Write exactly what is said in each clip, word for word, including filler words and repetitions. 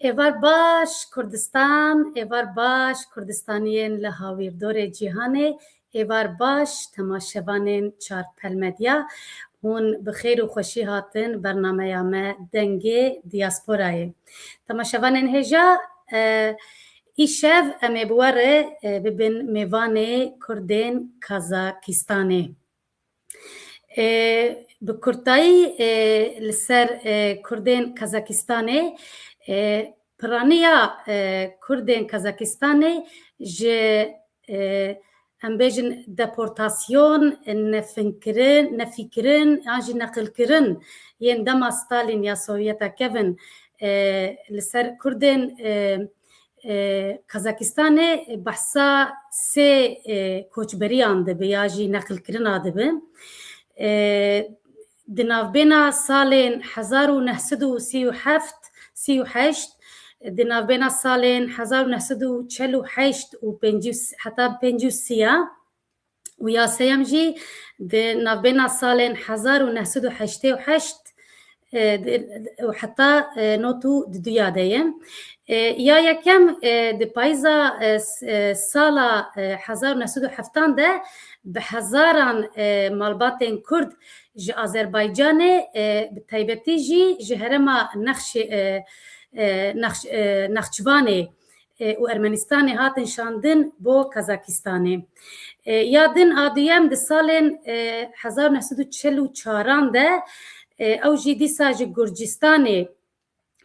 Êvar baş Kurdistan, êvar baş Kurdistaniyên li hawîrdorê cîhanê, êvar baş temaşevanên Çarpel Medya. Hûn bi xêr û xweşî hatin bernameya me Dengê Diyasporayê. Temaşevanên hêja, e, îşev em ê bi we re, e, bibin mêvanê Kurdên Kazakistanê. E, bi kurtayî, e, li ser, e, Kurdên Kazakistanê, e, piraniya, e, Kurdên Kazakistanê ji, e, em bêjin deportasyon, nefinkirin, nefîkirin an jî neqilkirin yên dema Stalin ya Sovyeta kevin, e, li ser Kurdên, e, e, Kazakistanê behsa sê, e, koçberiyan dibe ya jî neqilkirina dibe. E, di navbêna salên hezar û neh sed û sî û heft, sî û heşt, di navbêna salên hezar û neh sed û çel û heşt û pêncî û s-, heta pêncî û sî ya, û ya sêyem jî di navbêna salên hezar û neh sed û heştê û heşt, e, di, û heta, e, nod û duduya de ye. E, ya yekem, e, di payîza, e, s-, e, sala, e, hezar û neh sed û heftan de bi hezaran, e, malbatên Kurd ji Azerbaycanê, e, bi taybetî jî ji herêma Nexşê, e, e, Nexş-, e, Nexçivanê, e, û Ermenistanê hatin şandin bo Kazakistanê. E, ya din a duyem di salên, e, hezar neh sed û çel û çaran de, e, ew jî dîsa ji Gurcistanê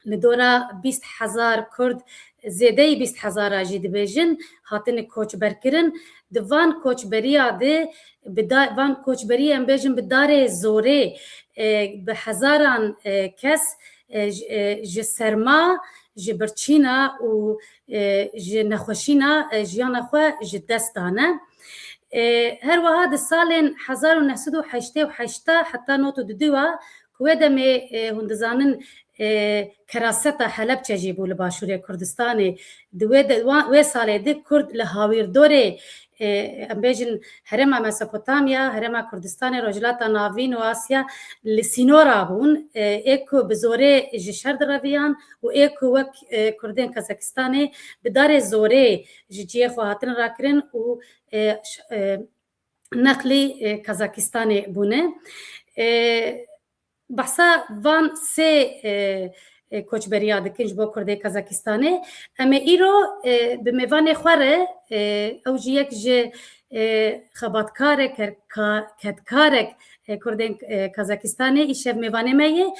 li dora bîst hezar Kurd, zêdeyî bîst hezara jî dibêjin, hatine koçberkirin. Di van koçberiya de, bi da-, van koçberiyê em bêjin bi darê zorê, e, bi hezaran, e, kes, e, ji, e, ji serma, ji birçîna û, e, ji nexweşîna, e, jiyana xwe ji dest dane. E, her wiha di salên hezar û neh sed û heştê û heşt heta nod û duduya, ku wê demê, e, hûn dizanin, e, keraseta Helebçe jî bû li başûrê Kurdistanê. Di wê de, wa-, wê salê di Kurd li hawîrdorê, e, em bêjin herêma Mesopotamya, herêma Kurdistanê, Rojhilata Navîn û Asya li sînora bûn. E, ê ku bi zorê ji şer direviyan û ê ku wek, e, Kurdên Kazakistanê bi darê zorê ji cihê xwe hatin rakirin û, e, ş-, e, neqlî, e, Kazakistanê bûne. E, behsa van sê, e, e, koçberiya dikin ji bo Kurdê Kazakistanê. Em ê îro, e, bi mêvanê xwe re, e, ew jî yek ji, e, xebatkarek, ker-, ka-, kedkarek, e, Kurdên, e, Kazakistanê îşev mêvanê me ye.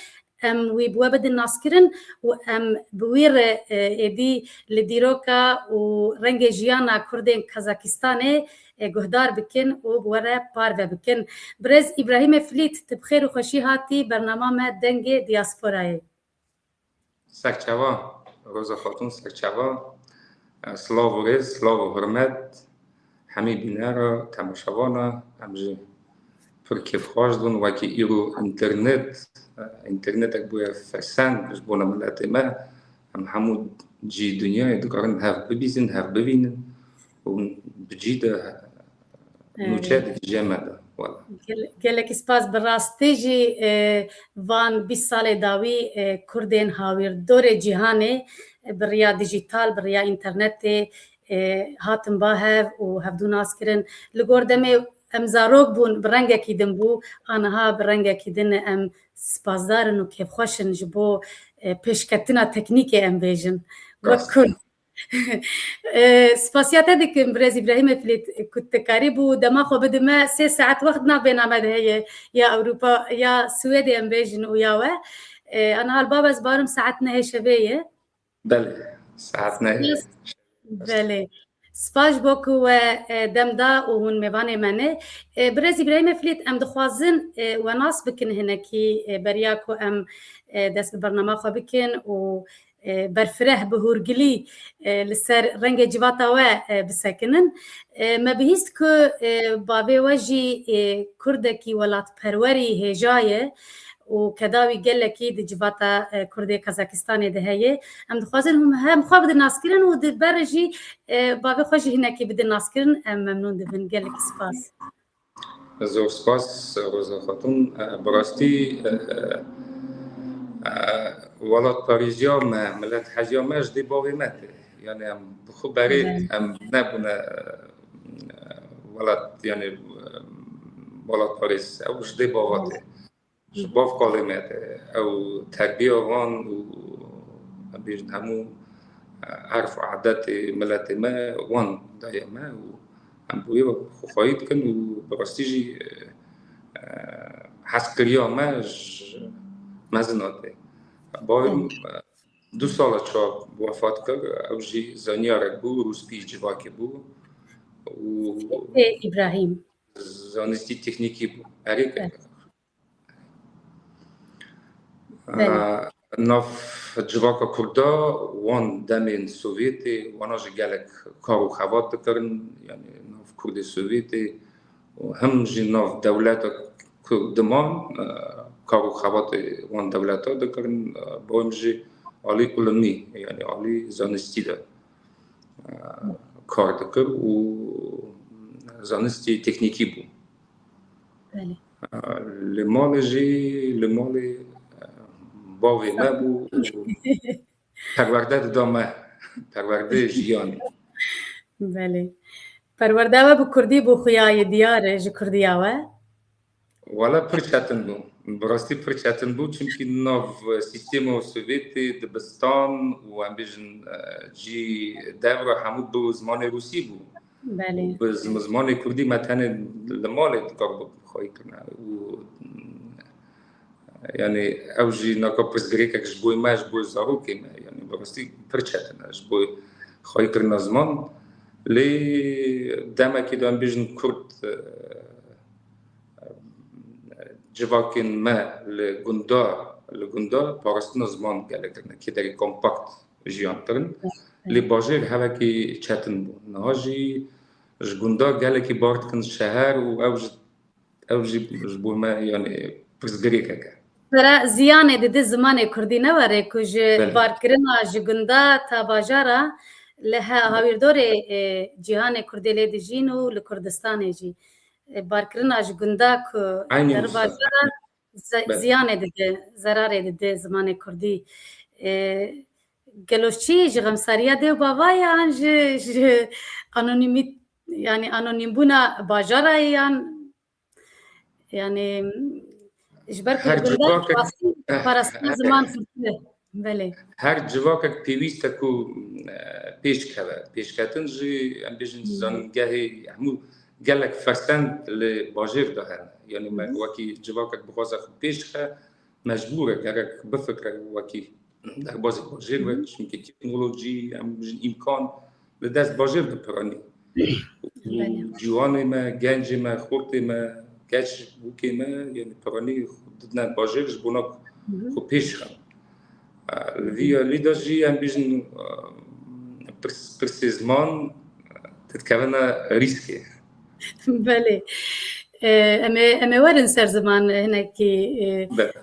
Em wî bi we bidin naskirin û em bi wî re, e, êdî li dîroka û rengê jiyana Kurdên Kazakistanê, e, guhdar bikin û bi we re parve bikin. Birêz Îbrahîmê Filît, tu bi xêr û xweşî hatî bernama me Dengê Diyasporayê. Serçava, Roza Xatûn, serçava. Silav û rêz, silav û hurmet hemî bînera, temaşevana. Em jî pir kêfxweş dibin, wekî îro înternet, înternetek bûye fersend ji bona miletê me. Em hemû cî dinyayê dikarin hev bibîzin, hev bivînin û bi cî de nûçe dikije me de. Wala. Gel-, gelekî spas, bi rastî jî, e, van bîst salê dawî, e, Kurdên hawîrdorê cîhanê, e, bi riya dijîtal, bi riya înternetê, e, hatin ba hev û hevdû nas kirin. Li gor demê em zarok bûn, bi rengekî din bû, aniha bi rengekî din e. Em spasdar in û kêfxweş in ji bo, e, pêşketina teknîkê, em bêjin. Wek Kurd. E, spasiya te dikim, birêz Îbrahîmê Filît, ku tu karîbû dema xwe bidime, sê saet wext nav bêna me de heye, ya Ewropa, ya Swêdê em bêjin û ya we. E, aniha li ba ez barim saet nehê şevê ye. Belê, saet nehê. Belê. Spas ji bo ku we, e, dem da û hûn mêvanê me ne. E, birêz Îbrahîmê Filît, em dixwazin, e, we nas bikin hinekî, e, beriya ku em, e, dest bi bernama xwe bikin û, e, berfireh bi hûrgilî, e, li ser rengê civata we, e, bisekinin. E, me bihîst ku, e, bavê we jî, e, Kurdekî welatperwerî hêja ye û keda wî gelekî di civata, e, Kurdê Kazakistanê de heye. Em dixwazin hûn hem xwe bidin naskirin û di ber jî, e, bavê xwe jî hinekî bidin naskirin. Em memnûn dibin. Gelekî spas. Zor spas, Roza Xatûn. E, bi rastî, e, e, E, welatparêziya me, milet heziya me ji dê bavê me tê. Yani em bi xwe berê, evet, em nebûne, e, welat, yani, e, welatparêz. Ew ji dê bava tê. Ji bav kalê me tê. Ew terbiya van û, em bêjin, hemû, e, erf û adetê miletê me wan daye me û em bi wê xwexwayî dikin û bi rastî jî, e, e, hezkiriya me ji mezin hatê. Bavê min, e, du sala çawa wefat kir, ew jî zanyarek bû, rûspî civakê bû û Ê, Îbrahîm. Zanistî teknîkî bû. Erê, evet. Belê. Nav civaka Kurda wan demên Sovyetê, wana jî gelek kar û xebat dikirin, yani nav Kurdê Sovyetê û him jî nav dewleta ku diman, e, kar û xebatê wan dewleta dikirin, e, boyim jî alî ilimî, yani alî zanistî de, e, kar dikir û zanistî teknîkî bû. Belê. Li malê jî, li malê, e, bavê me bû û perwerde dida me, perwerde jiyanê. Belê. Perwerde we bi kurdî bû, xuya ye diyar e ji kurdiya we? Wala pir çetin bû. Bi rastî pir çetin bû, çimkî nav sîstema Sovyetê dibistan û em bêjin, e, cî devra hemû bi zimanê rûsî bû. Belê. Bi zim-, zimanê kurdî me tenê li malê dikaribû xweyî kirine. Û, yani, ew jî naka pirsgirêkek ji bo me, ji bo zarokê me, yani, bi rastî pir çetin e ji bo xweyî kirina ziman. Lê demekê de em bêjin kurd, e, civakên me li gunda, li gunda parastina ziman gelek kirine, kê derê kompakt jiyan kirin. Lê bajêr hevekî çetin bû. Niha jî ji gunda gelekî bar dikin şeher û ew ji, ew jî ji bo me, yani, pirsgirêkek e. Sera ziyanê dide zimanê kurdî ne were ku ji Belê. barkirina ji gunda ta bajara li he-, hawîrdorê, e, cîhanê kurdê lê dijîn û li Kurdistanê jî. E, barkirina ji gunda ku Eynî der wisa. bajara ze-, Belê. ziyanê dide, zerarê dide zimanê kurdî. E, gelo çi ji xemsariya dê û bava ye an ji, ji anonîmî-, yani anonîmbûna bajara ye yan, yani ji ber ku Her gunda civakek, rastî parastina ziman kurtine. Belê. Her civakek pêwîst e ku, e, pêş keve. Pêşketin jî, em bêjin, Hmm. zanîngehê hemû gelek fersend li bajêr de hene. Yani me Hmm. wekî civakek bixwaze xwe pêş xe, mecbûr e, gerek bifikre wekî derbazê bajêr be, Hmm. çimkî teknolojî, em bêjin, îmkan li dest bajêr de piranî. Û Belê. ciwanê me, gencê me, xortê me, keç bûkê me, yani piranî xwe didine bajêr ji bona Hı hı. xwe pêş xin. E, li vî alî de jî em bêjin, e, pirs-, pirsê ziman, e, dikevine rîskê. Belê. E, em ê, em ê werin ser ziman hinekî, e, Belê.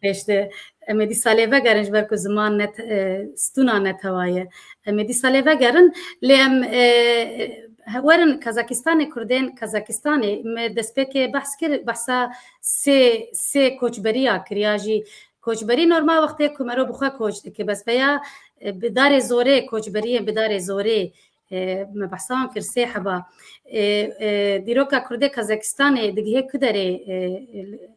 pêş de. Em ê dîsa lê vegerin ji ber ku ziman ne te-, e, stûna netewa ye. Em ê dîsa lê vegerin, lê em, e, werin Kazakistanê, Kurdên Kazakistanê, me destpêkê behs kir, behsa sê, sê koçberiya kir, ya jî koçberî normal wextê ku mero bi xwe koç dike, bes veya, e, bi darê zorê, koçberiyên bi darê zorê, e, me behsa wan kir, sê heba. E, e, dîroka Kurdê Kazakistanê digihê ku derê, e, e,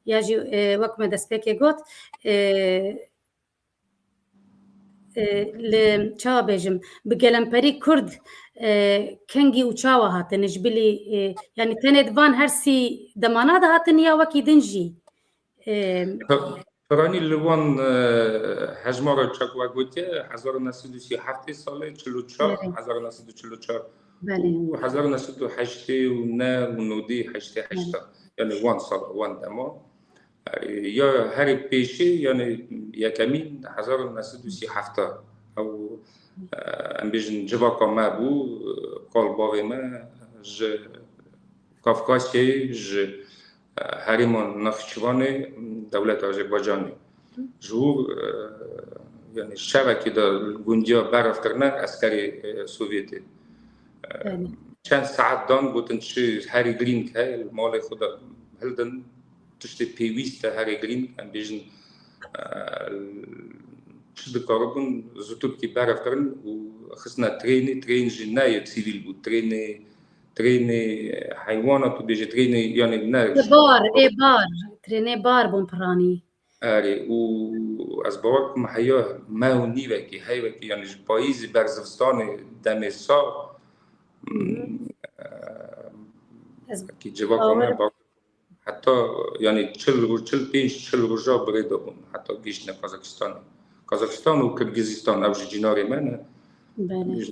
ya jî, e, wek me destpêkê got, e, e, li, çawa bêjim, bi gelemperî Kurd, e, kengî û çawa hatine ji bilî, e, yani tenê di van her sî demana de hatin ya wekî din jî? E, Piranî li wan, e, hejmara çawa gotiye, hezar û neh sed û sî û heftê salê, çil û çar, Belê. hezar û neh sed û çil û çar Belê. û hezar û neh sed û heştê û neh û nodî heştê Belê. heşta. Yani wan sala, wan dema. E, ya herî pêşî, yani yekemîn hezar û neh sed û sî û heft. Ew, e, em bêjin civaka me bû, e, kal bavê me ji Kafkasyayê, ji, e, herêma Nexçivanê, dewleta Azerbaycanê. Ji wir, e, yani şevekê de gundiya berev kirine eskerê, e, Sovyetê. E, Belê. çend saet dan, gotin çi herî girîng heye, li malê xwe de hildin, tiştê pêwîst e herî girîng, em bêjin, çi dikaribûn zûtirkî berev kirin û xistine trênê, trên jî ne yê sivîl bû, trênê, trênê heywana, tu bêjî trênê, yanî ne Ê bar, ê bar, trênê bar bûn piranî. Erê, û ez bawer dikim heya meh û nîvekî, heyvekî, yanî ji payîzê ber zivistanê demê sax, hmm, e, Ez wekî civaka me bawer ba-, heta, yanî çil roj, çil pênc, çil roja bi rê de bûn, heta gihîştine Kazakistanê. Kazakistan û Kirgizistan, ew ji cînarê me ne. Belê.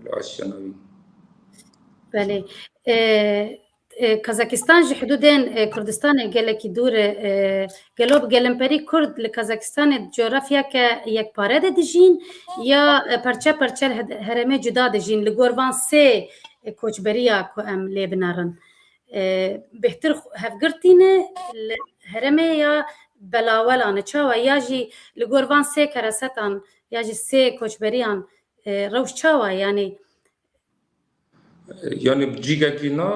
Li Asya Navîn. Belê. E, e, Kazakistan ji hidûdên, e, Kurdistanê gelekî dûr e. E, gelo bi gelemperî Kurd li Kazakistanê di coğrafyake yekpare de dijîn ya, e, parçe parçe li hed-, heremê cuda dijîn? Li gor van sê, e, koçberiya ku em lê binerin, e, bêhtir xwe-, hevgirtî ne, li heremê ya belawela ne? Çawa, ya jî li gor van sê keresetan ya jî sê koçberiyan, e, rewş çawa? Yanî, Yanî bi cîgekî na,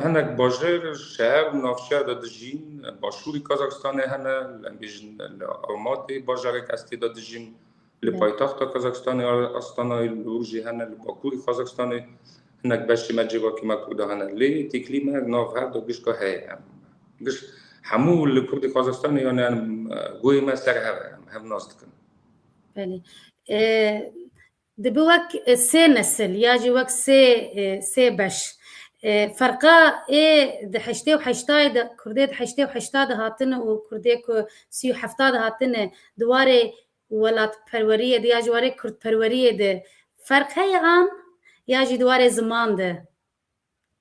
hinek bajêr, şeher û navçeya de dijîn, başûrî Kazakistanê hene, em bêjin li Almatê bajarek ez tê de dijîm, li paytexta Kazakistanê Astanayê, li wir jî hene, li bakurî Kazakistanê hinek beşê me civakê me Kurda hene. Lê têkilî me nav hev de gişka heye. Em giş hemû li Kurdê Kazakistanê, yanî em, goyê me ser hev e, em hev nas dikin. Belê. E, Dibe wek, e, sê nesil ya jî wek sê, e, sê beş. E, ferqa ê di heştê û heştayê de, Kurdê di heştê û heşta de hatine û Kurdê ku sî û hefta de hatine, di warê welatperweriyê de ya ji warê kurdperweriyê de ferq heye an ya jî di warê ziman de?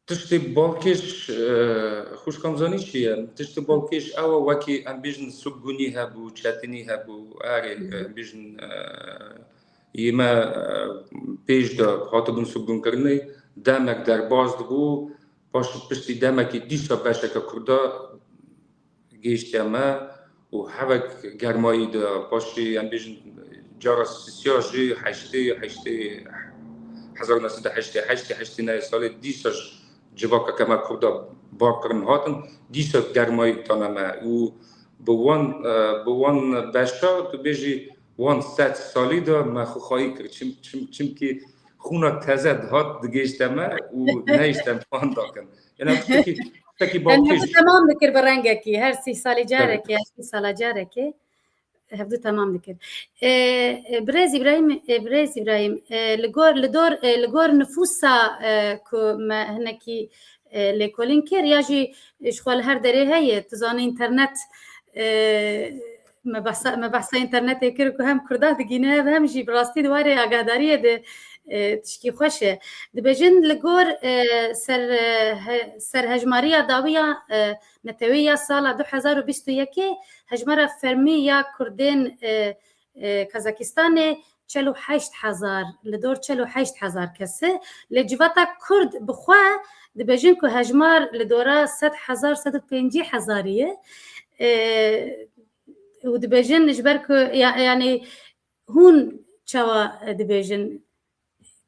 Tiştê balkêş, e, xwişkam zanî çi ye? Tiştê balkêş ew e, wekî em bêjin subgunî hebû, çetinî hebû, erê, e, em bêjin, e, yê me, e, pêş de hatibûn subgunkirinê, demek derbas dibû, paş piştî demekî dîsa beşeke Kurda gihîştiye me û hevek germayî de, paşî em bêjin cara sisiya jî heştê, heştê, hezar û neh sed û heştê, heştê, heştê nehê salê dîsa ji civakeke me Kurda bar kirin hatin, dîsa germayî tane me û bi wan, e, bi wan beşa tu bêjî wan sed salî de me xwexwayî kir. Çim-, çim-, çimkî xûna teze dihat digihîşte me û nehişte em wan dakin. Yanî tiştekî, tiştekî Yanî balkêş. Hevdu temam dikir bi rengekî. Her sî salî Evet. carekê, her sî sala carekê hevdu temam dikir. E, e, Birêz Îbrahîm, e, Birêz Îbrahîm, e, li gor, li dor, e, li gor nifûsa, e, ku me hinekî, e, lêkolîn kir, ya jî ji xwe li her derê heye, tu zanî înternet, e, me behsa, me behsa înternetê kir ku hem Kurda digîne, hem, hem jî bi rastî di warê agahdariyê de, e, tişkî xweş e. Dibêjin li gor, e, ser, e, he-, serhejmariya dawiya, e, netewî ya sala du hezar û bîst û yekê, hejmara fermî ya Kurdên, e, e, Kazakistanê çel û heşt hezar, li dor çel û heşt hezar kes e. Lê civata Kurd bi xwe dibêjin ku hejmar li dora sed hezar, sed û pêncî hezarî ye. E, û dibêjin ji ber ku ya-, yanî hûn çawa dibêjin?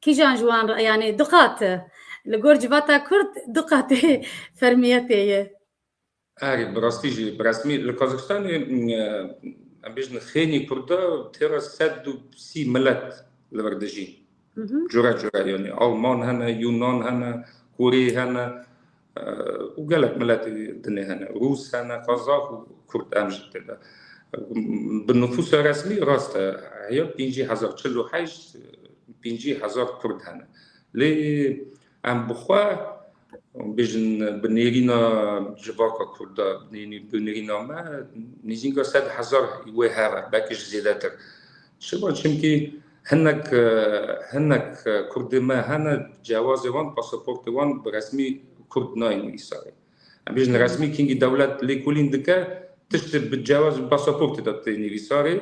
Kîjan ji wan re, yanî du qat e. Li gor civata Kurd du qatê fermiyetê ye. Erê, bi rastî jî, bi resmî li Kazakistanê, e, em bêjin xênî Kurda têra sed û sî milet li vir dijî. Hı hı. Cure cure, yanî Alman hene, Yunan hene, Korê hene, e, û gelek miletê dinê hene. Rûs hene, Kazak û Kurd em jî tê de. Bi nifûsa resmî rast e, heya pêncî hezar, çil û heşt, pêncî hezar Kurd hene. Lê em bi xwe, bêjin, bi nêrîna civaka Kurda, bi nêrî-, bi nêrîna me, nêzîka sed hezar wê hev e, belkî jî zêdetir. Çima? Çimkî hinek, e, hinek, e, Kurdê me hene, cewazê wan, pasaportê wan bi resmî Kurd nayên nivîsarê. Em bêjin resmî kingî dewlet lêkolîn dike, tiştê bi cewaz û pasaportê de tê nivîsarê,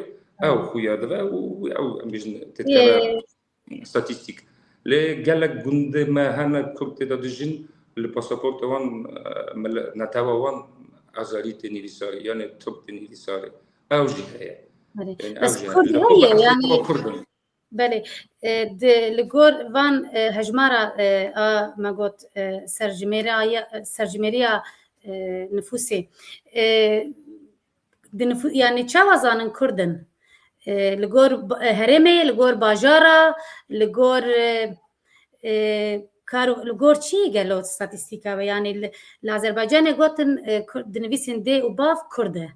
ew xuya dibe û ew, em bêjin, tê dikeve statîstîk. Lê gelek gundê me hene Kurd tê de dijîn, li pasaportê wan, e, mil-, netewa wan azerî tê nivîsarê, yanî Tirk tê nivîsarê. Ew jî heye. Erê. Yanî ew Bes jî heye. Kurd Li heye, xwe yanî xwe Kurd in. Belê. E, di, li gor van, e, hejmara, e, a me got, e, serjimêriya, serjimêriya, e, nifûsê. E, di nifû-, yani çawa zanin Kurd in? E, li gor ba-, e, herêmê, li gor bajara, li gor, e, e, kar, li gor çi gelo statîstîka be? Yani li, li Azerbaycanê gotin, e, Kur-, dinivîsîn dê û bav Kurd e.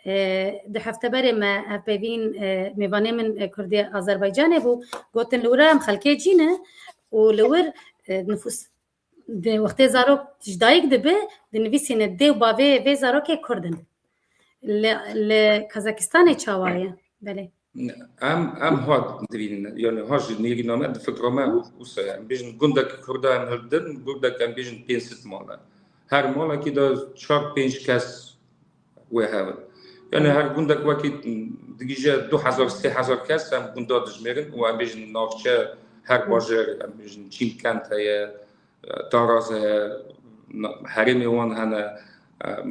E, du hefte berê me hevpeyvîn, e, mêvanê min, e, Kurdê Azerbaycanê bû, gotin li wir em xelkê cî ne û li wir, e, nifûs, di wextê zarok ji dayik dibe, dinivîsîne dê û bavê vê zarokê Kurd in. Li, li Kazakistanê çawa ye? Belê. Em, em ha dibînin, yani ha ji nêrîna me, di fikra me wisa ye. Em bêjin gundek Kurda em hildin, gundek em bêjin pênc sed mala. Her malekî de çar pênc kes wê hev in. Yani her gundek wekî digije du hezar, sê hezar kes em gunda dijmêrin û em bêjin navçe her bajêr, em bêjin Çîmkent heye, Taraz heye, na-, herêmê wan hene,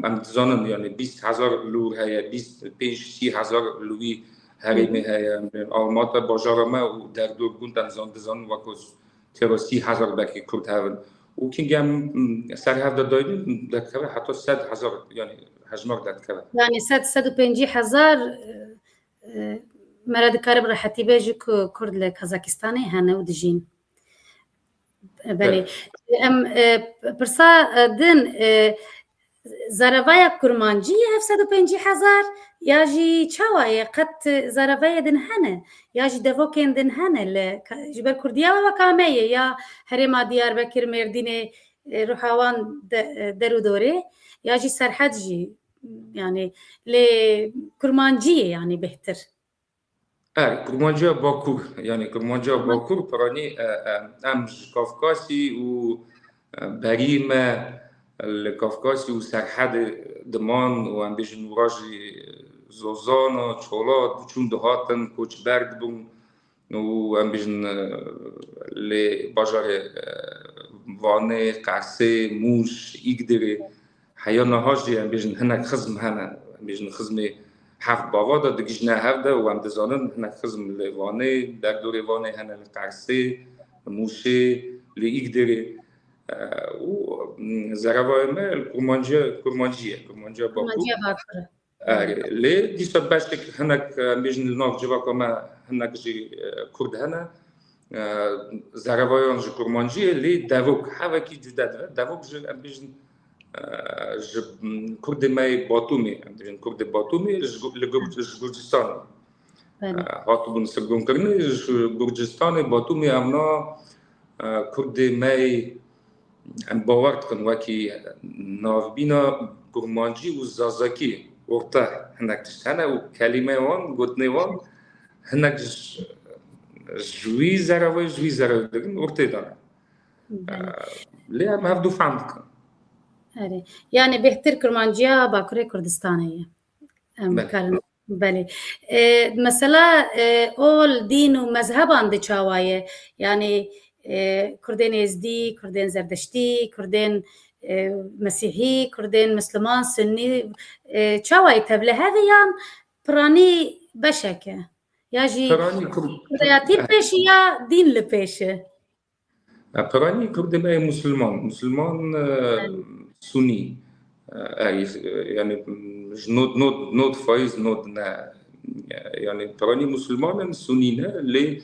em dizanin, yani bîst hezar li wir heye, bîst, pênc, sî hezar li wî herêmê heye. Almata bajara me û derdor gund em zan-, dizanin wekî têra sî hezar belkî Kurd hev in. Û kîngê em, m, ser hev de dayînin, derdikeve heta sed hezar, yani hejmar derdikeve. Yani sed, sed û pêncî hezar, e, e, me re dikare bi rehetî bêje ku Kurd li Kazakistanê hene û dijîn. Belê. Belê. Em, e, pirsa, e, din, e, zaravaya kurmancî ye ev sed û pêncî hezar ya jî çawa ye? Qet zaravayê din hene? Ya jî devokên din hene li ka-, ji ber Kurdiya we weka me ye ya herêma Diyarbekir, Mêrdînê, e, Ruhawan de, e, der û dorê ya jî Serhed jî, yani lê kurmancî ye yani bêhtir. Er, kurmanciya Bakur, yani kurmanciya Bakur, piranî, e, e, em ji Kafkasî û, e, berî me li Kafkasî û Serhedê diman û em bêjin wira jî Zozana, Çola diçûn dihatin, koçber dibûn û em bêjin, e, lê bajarê, e, Vanê, Qersê, Mûş, Îgdirê, heya niha jî em bêjin hinek xizm hene. Em bêjin xizmê heft bava de digihîjine hev de û em dizanin hinek xizm li Vanê, derdorê Vanê hene, li Qersê, li Mûşê, li Îgdirê. E, û, m, zeravayê me li kurmanciya, kurmancî ye, kurmanciya Bakur. Kurmanciya Bakur. Erê, lê dîsa beşek hinek, em bêjin li nav civaka me hinek jî, e, Kurd hene. E, zerevayan ji kurmancî ye, lê devok hevekî cuda dibe. Devok ji, em bêjin, e, ji, m, Kurdê me yê Batumê, em bêjin Kurdê Batumê, ji Gu-, li Gur-, ji Gurcistanê. Belê. E, hatibûn sirgûnkirinê, ji Gurcistanê, Batumê evna, e, Kurdê me yê Em bawer dikin wekî navbîna kurmancî û zazakî orte hinek tişt hene û kelîmeyê wan, gotinê wan hinek ji, ji wî zerevê, ji wî zerevê dikin ortê de ne. Belê. Lê em hevdu fehm dikin. Erê. Yani bêhtir kurmanciya Bakurê Kurdistanê ye. Em Belê. Karin Belê. E, mesela, e, ol, dîn û mezheban di çawa ye? Yani, e, Kurdên Êzdî, Kurdên Zerdeştî, Kurdên, e, Mesîhî, Kurdên Misliman, Sunnî, e, çawa ye, tevlihev e yan piranî beşek e? Ya jî Piranî Kur- Kurdayatî li pêş e ya dîn li pêş e? E, piranî Kurdê me yê Musulman, Musulman, e, Belê. Sunî, e, e, yani, m, ji nod, nod, nod faiz nod ne. E, yani piranî Musulman in, Sunî ne, lê,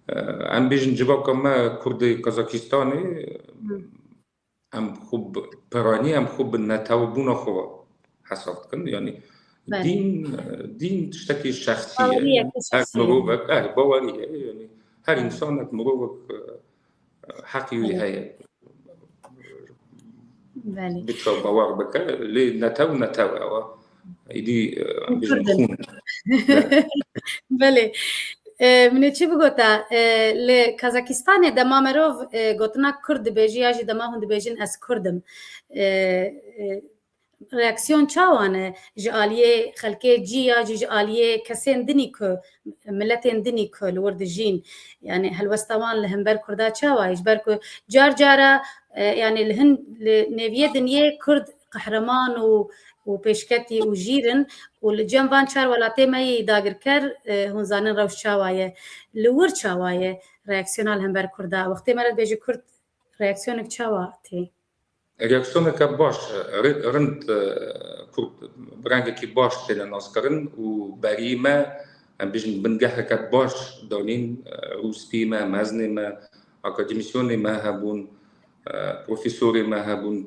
e, em bêjin civaka me Kurdê Kazakistanê, Hı. em xwe bi, piranî em xwe bi netewbûna xwe hesab dikin. Yani Belê. dîn, e, dîn tiştekî şexsî ye. Baweriyeke Her şexsî ye. mirovek, e, bawerî ye. Yani her Belê. insanek, mirovek, e, heqî wî Belê. heye. Belê. Biçe bawer bike, lê netew netew e, ewa. Îdî, e, em bêjin Kurdin. xûn e. Belê. Belê. E, min ê çi bigota? E, li Kazakistanê dema merov, e, gotina Kurd dibêjî ya jî dema hûn dibêjin ez Kurd im. E, e, reaksiyon çawa ne ji aliyê xelkê cî ya jî ji aliyê kesên dinî ku, miletên dinî ku li wir dijîn? Yani helwesta wan li hember Kurda çawa ye? Ji ber ku car cara, e, yani li hin, li nêviyê dinyê Kurd qehreman û, û pêşketî û jîr in û li cem van çar welatê me yî dagirker, e, hûn zanin rewş çawa ye? Li wir çawa ye reaksiyona li hember Kurda? Wextê me re dibêje Kurd, reaksiyonek çawa tê? Reaksiyoneke baş, ri-, rind, e, Kurd bi rengekî baş têne naskirin û berî me, em bêjin, bingeheke baş danîn, e, rûspî me, meznê me, akademîsyonê me hebûn, e, profesorê me hebûn.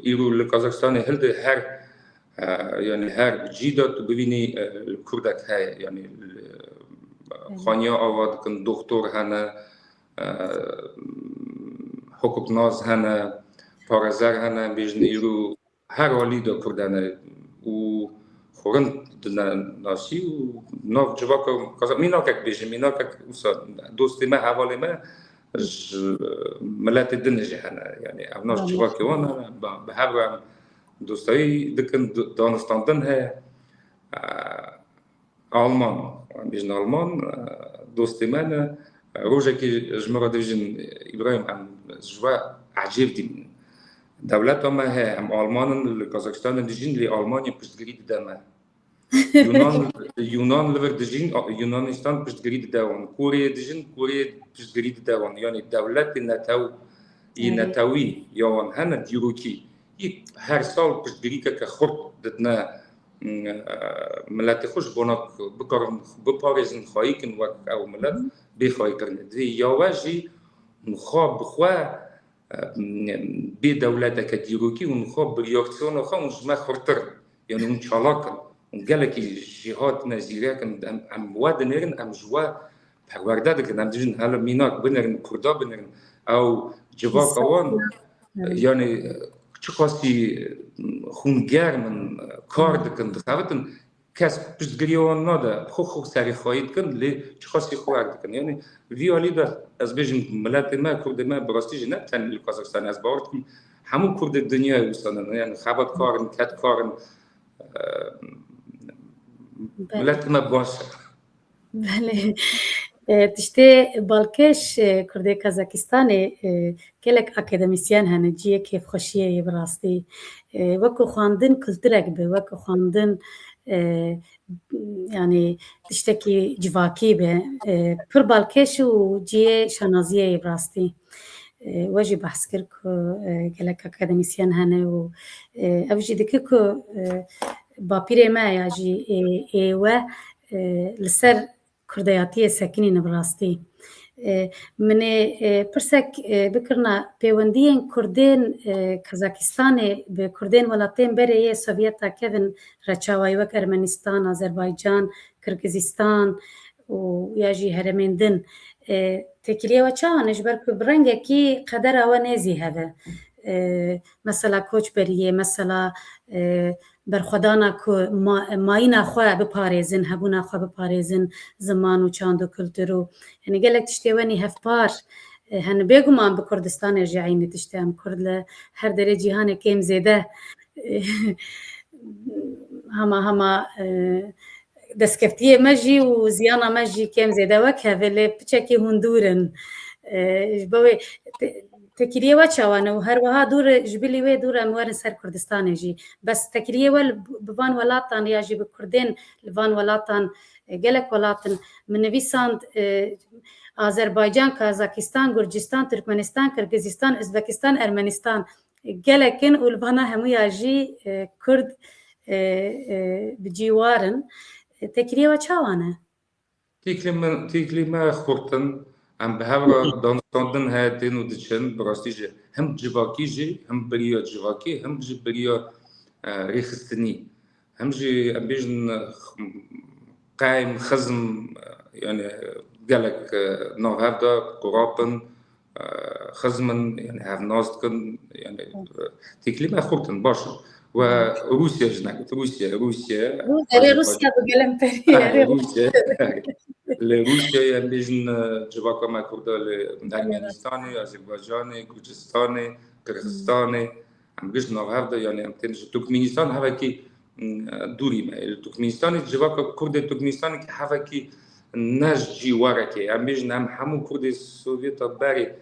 E, îro li Kazakistanê hilde her, e, yanî her cî de tu bibînî, e, li Kurdek heye, yanî li, e, Hı hı. xaniya ava dikin, doktor hene, e, hukuknaz hene, parêzer hene, bêjin îro her alî de Kurd hene û xwe rind dine nasî û nav civaka Kazak, mînakek bêjim, mînakek wisa dostê me, hevalê me ji miletê din jî hene. Yanî ev nas Belê. civakê wan hene, bi, bi hev re em dostayî dikin, d-, danûstandin heye. E, Alman, em bêjin Alman, e, dostê me ne. E, rojekî ji min re dibêjin, Îbrahîm, em ji we ecêb dînin. Dewleta me heye, em Alman in, li Kazakistanê dijîn, lê Almanya piştgirî dide me. Yunan, Yunan li vir dijîn, a, Yunanistan piştgirî dide wan. Koreyê dijîn, Koreyê piştgirî dide wan. Yanî dewletê netew, ê Evet. netewî ya wan hene dîrokî. Î her sal piştgirîkeke xurt didine, m, e, miletê xwe ji bona ku bikarin biparêzin, xwayî kin wek ew milet Hı hı. bê xwayîkirinê. Divê ya we jî xwe bi xwe, e, bê dewleteke dîrokî hûn xwe bi reaksiyona xwe hûn ji me xurtir in. Yanî hûn çalak in. Hûn gelekî jêhatine, zîrek in. Em, em we dinêrin, em ji we perwerde dikin. Em dijin hele mînak binêrin, Kurda binêrin. Ew civaka wan, Estağfurullah. Evet. yanî çiqasî hûn germ in, kar dikin, dixebitin. Kes piştgiriya wan nade, xwe xwe serê xwayî dikin, lê çiqasî xwe erd dikin. Yanî vî alî de ez bêjim, miletê me, Kurdê me, bi rastî jî ne tenê li Kazakistanê, ez bawer dikim, hemû Kurdê dinyayê wisa ne. Yanî xebatkar in, kedkar in, e, Belê. miletê me baş e. Belê. E, tiştê balkêş, e, Kurdê Kazakistanê, e, gelek akademîsyen hene, cihê kêfxweşiyê ye bi rastî. E, wekî xwendin kulturek be, wekî xwendin, e, yanî tiştekî civakî be. E, pir balkêş û cihê şanaziyê ye bi rastî. E, we jî behs kir ku, e, gelek akademîsyen hene û, e, ev jî dike ku, e, bapîrê me ya jî ê, ê we, e, li ser kurdeyatiyê sekinîne bi rastî. E, min ê, e, pirsek, e, bikirina pêwendiyên kurdên, e, Kazakistanê bi kurdên welatên berê yê Sovyeta kevin re çawa ye, wek Ermenistan, Azerbaycan, Kirgizistan û ya jî herêmên din. E, têkiliyê we çawa ne? Ji ber ku bi rengekî qedera we nêzî hev e. E, mesela koçberiyê, mesela, e, berxwedana ku ma-, mayîna xwe biparêzin, hebûna xwe biparêzin, ziman û çand û kultur û, yanî gelek tiştê wenî hevpar, e, hene. Bêguman bi Kurdistanê jî eynî tişt e. Em Kurd li her derê cîhanê kêm zêde, e, hema hema, e, destkeftiyê me jî û ziyana me jî kêm zêde wek hev e, lê piçekî hûn dûr in. E, ji bo wê te-, têkiliyê we çawa ne û her wiha dûr e, ji bilî wê dûr e em werin ser Kurdistanê jî. Bes têkiliyê we li, bi van welatan ya jî bi Kurdên li van welatan, e, gelek welat in. Min nivîsand, e, Azerbaycan, Kazakistan, Gurcistan, Türkmenistan, Kirgizistan, Uzbekistan, Ermenistan. Gelek in û li vana hemûya jî, e, Kurd, e, e, bi cî war in. E, têkiliyê we çawa ne? Têkilê min, têkilê me xurt in. Em bi hev re danûstandin heye tên û diçin. Bi rastî jî hem civakî jî, hem bi riya civakî, hem jî bi riya, e, rêxistinî. Hem jî em bêjin, e, qeym, xizm, e, yanî gelek, e, nav hev de qurap in. E, xizm in, yanî hev nas dikin, yanî, e, têkilî me xurt in, baş in. We Rûsya jî negot, Rûsya, Rûsya, Rû-, erê, Azerbaycan. Rûsya bi gelem perî, Erê, erê. Rûsya. Li Rûsyayê em bêjin, e, civaka me Kurda li Ermenistanê, Azerbaycanê, Gurcistanê, Qirxistanê, em giş nav hev de, yanî em tên ji Turkmenistan hevekî, m, dûrî me. Li Turkmenistanê civaka Kurdê Turkmenistanê ki hevekî ne ji cîwarekê. Em bêjin em hemû Kurdê Sovyeta berê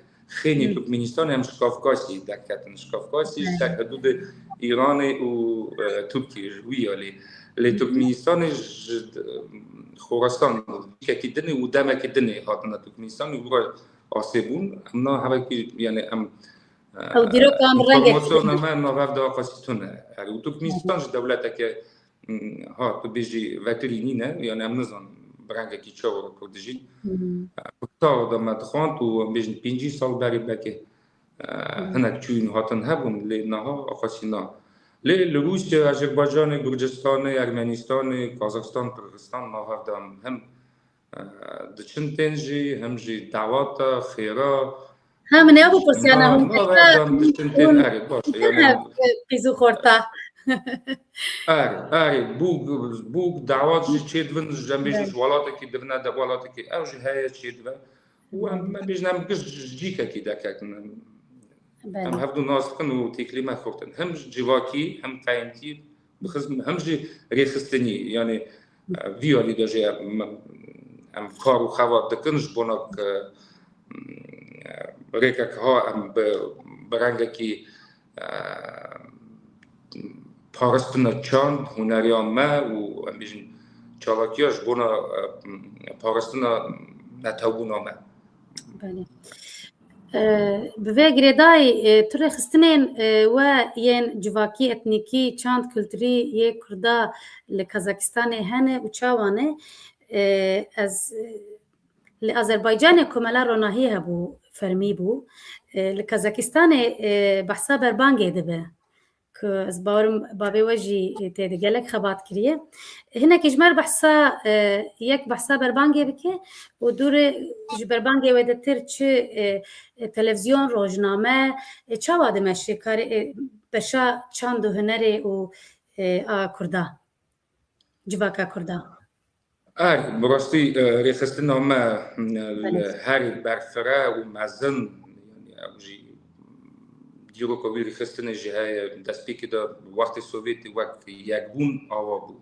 xênî Hı. Turkmenistanê em ji Kafkasî derketin. Ji Kafkasî ji Evet. ser hidûdê Îranê û, e, Tirkiyê ji wî ya lê. Lê Hı hı. Turkmenistanê ji, e, Xorasan, kekî dinê û demekî dinê hatine Turkmenistanê û wira asê bûn. Em na hevekî, yanî em Ew dîrokan rengek Formasyona me navber de aqasî tune. Erê, û Turkmenistan jî dewleteke, mm, ha, tu bêjî vekirî nîne, yani em nizan bi rengekî çawa Kurd dijîn. Kurtawa de me dixwant û em bêjin pêncî sal berê belkê, e, hinek çûyîn hatin hebûn, lê niha aqasî na. Lê li Rûsya, Azerbaycanê, Gurcistanê, Ermenistanê, Kazaxstan, Qirxizistan, navber de em hem e, diçin tên jî, hem jî dawata, xêra. Ha, min ew bipirsiya, na hûn Navberdan diçin tên, erê, baş e, yani, qîz û xorta. Erê, erê, bûk, bûk, dawat jî çêdibin, ji em bêjin ji welatekî divine de welatekî, ew jî heye çêdibe. Û em, em bêjin em giş ji cîkekî derketin. Em hevdu nas dikin û têkilî me xurtin. Hem civakî, hem qeyimkî, bi xizm-, hem jî rêxistinî, yani, e, vî alî de jî em, em kar û xebat dikin ji bona ku, e, rêkek ha em bi, bi rengekî, e, parastina çand, huneriya me û em bêjin çalakiya ji bona, e, parastina netewbûna me. Belê. E, bi vê girêdayî, e, tu rêxistinên, e, we yên civakî, etnîkî, çand, kulturî yê Kurda li Kazakistanê hene û çawa ne? E, ez, e, li Azerbaycanê komela ronahiyê hebû, fermî bû. E, li Kazakistanê, e, behsa berbangê dibe. Ku ez bawerim bavê we jî tê de gelek xebat kiriye. Hinekî ji me re behsa, e, yek behsa berbangê bike û dû re ji berbangê wedetir çi, e, e, televizyon, rojname, e, çawa dimeşe karê, e, beşa çand û hunerê û, e, a Kurda, civaka Kurda. Erê, bi rastî, e, rêxistina me, e, li herî berfireh û mezin, yani ew jî dîroka wî rêxistinê jî heye. Destpêkê de wextê Sovyetê wek yekbûn ava bû.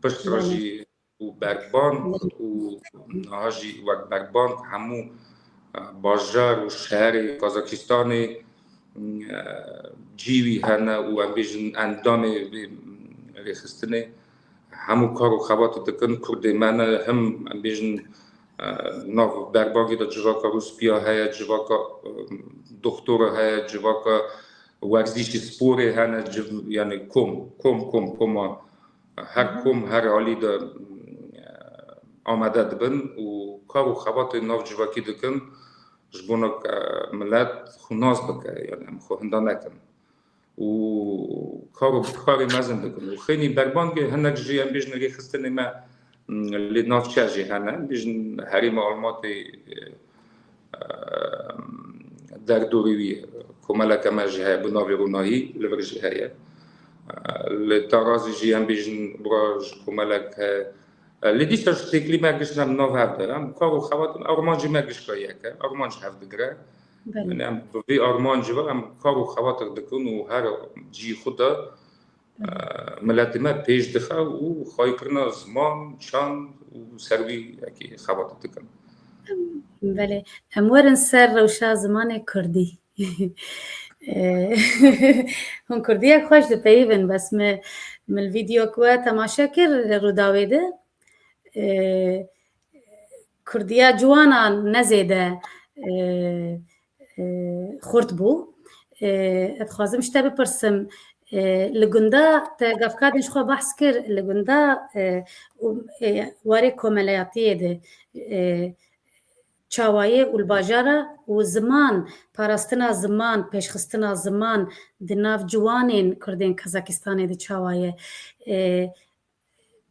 Piştre jî û berbank û niha jî wek berbank hemû, e, bajar û şeherê Kazakistanê, e, cî wî hene û em bêjin endamê vê rêxistinê. Hemû kar û xebatê dikin, Kurdê me ne, him em bêjin, e, nav berbangê de civaka Rûspîya heye, civaka, e, doxtora heye, civaka werzîşî sporê hene, civ-, yani kom, kom, kom, koma her kom, her alî de, e, amade dibin û kar û xebatê nav civakî dikin, ji bona ku milet xwe nas bike, yani em xwe hinda nekin. Û kar û karê mezin dikin. Û xeynî berbangê hinek jî em bêjin rêxistinê me, m, li navçe jî hene. Em bêjin herêma Almatê, e, derdorê wî komeleke me jî heye, bi navê Ronahî li vir jî heye. E, li Tarazê jî em bêjin bira ji komelek heye. E, lê dîsa ji têkilî me gişt em nav hev de. Em kar û xebatin armancê me gişka yek e. Armanc hev digire. Belê. Yani em bi vî armancî ve em kar û xebatek dikin û her cî xwe de, e, miletê me pêş dixe û xwayîkirina ziman, çand û ser wî yekê xebat dikin. Belê. Em werin ser rewşa zimanê kurdî. E, hûn kurdiyek xweş dipeyivin, bes mi, min vîdeo ku we temaşe kir li Rûdawê de, e, kurdiya ciwanan ne zêde, e, e, xurt bû. E, ez dixwazim ji te bipirsim, e, li gunda te gavkadên ji xwe behs kir, li gunda, e, û, e, warê komeleyatiyê de, e, çawa ye û li bajara û ziman, parastina ziman, pêşxistina ziman di nav ciwanên kurdên Kazakistanê de çawa ye? E,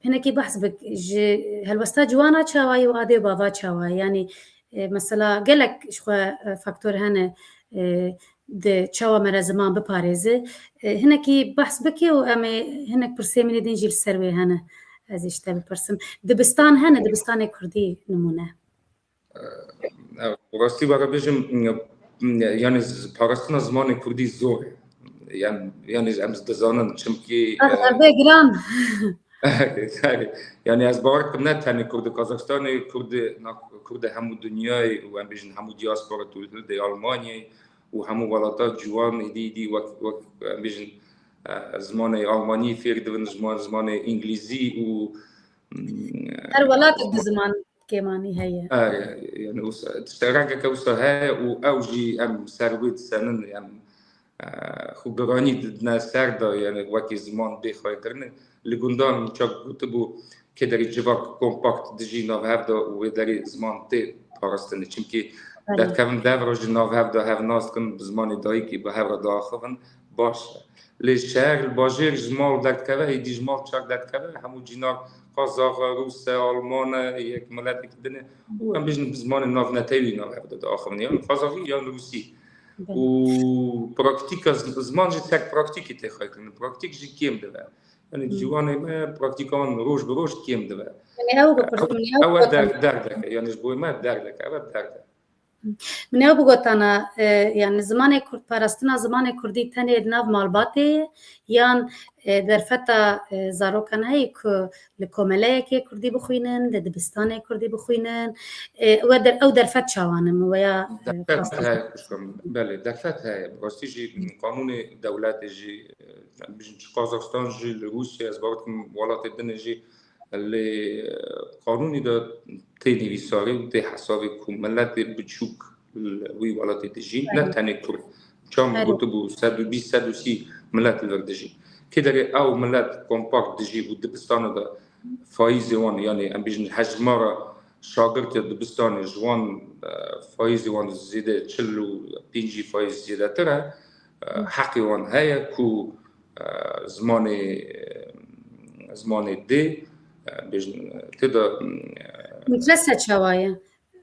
Hinekî behs bik ji helwesta ciwana çawa ye û adê û bava çawa ye? Yanî, e, mesela gelek ji xwe, e, faktor hene, e, di çawa me re ziman biparêze. E, hinekî behs bike û em ê hinek pirsê min ê din jî li ser wê hene. Ez ê ji te bipirsim. Dibistan hene, dibistanê kurdî nimûne. Ev, rastî we re bêjim, yani z-, parastina zimanê kurdî zor e. Yan, yani em dizanin çimkî, Ah, e, ev ê giran. Yani ez bawer dikim ne tenê Kurdê Kazakistanê, Kurdê na-, Kurdê hemû dinyayê û em bêjin hemû diaspora tu hildê Almanyayê û hemû welata ciwan êdî êdî wek, wek em bêjin, e, zimanê Almanî fêr dibin, ziman, zimanê Îngilîzî û, mm, Her welatek di ziman kêmanî heye. Erê, yani wisa, tiştek rengeke wisa heye û ew jî em ser wê disenin, em e, xwe giranî didine ser de, yani wekî ziman bê xweykirinê. Li gundan çak gotibû, kê derê civak kompakt dijî navhev de û wê derê ziman tê parastinê. Çimkî Belê. derdikevin dev re ji navhev de hev nas dikin, bi zimanê dayikê bi hev re diaxivin, baş e. Lê şehir, li bajêr ji mal derdikeve, êdî ji mal çak derdikeve, hemû cînar Qazax e, Rûs e, Alman e, yek miletek din e. Û em bêjin bi zimanê navnetewî navhev de diaxivin. Yan Qazaxî yan Rûsî. Belê. Û praktîka z-, ziman jî ser praktîkê tê xweykirin. Praktîk jî kêm dibe. Yani Hı. ciwanê me praktîkan roj bi roj kêm dibe. Yani ew bipirsin, yani ew Ew e bipirsin. der-, derdeke. Yani ji bo me derdeke. Ew e derdeke. Min ew bigotana, e, yani zimanê Kurd, parastina zimanê Kurdî tenê li nav malbatê ye, yan, e, derfeta, e, zarokan heye ku li komeleyekê Kurdî bixwînin, li dibistanê Kurdî bixwînin, e, we der-, ew derfet çawan in, we ya, e, Derfet xwestin? heye, kuşkom. Belê, derfet heye. Bi rastî jî qanûnê dewletê jî, e, em bijin çi Qazaxstan jî, li Rûsya, ez bawer dikim welatê din jî, lê, e, qanûnî de tê nivîsarî û tê hesabê ku miletê biçûk li wî welatê dijîn, ne Belê. tenê Kurd. Çawa min Belê. gotibû, sed û bîst, sed û sî milet li vir dijîn. Kê derê ew milet kompakt dijî û dibistana de faîzê wan, yani em bêjin hejmara şagirtê dibistanê ji wan, e, faîzê wan zêde çil û pêncî faîz zêdetir e, e, Hı. heqê wan heye ku, e, zimanê, e, zimanê dê, e, bêjin, e, tê de, e, Interese çawa ye?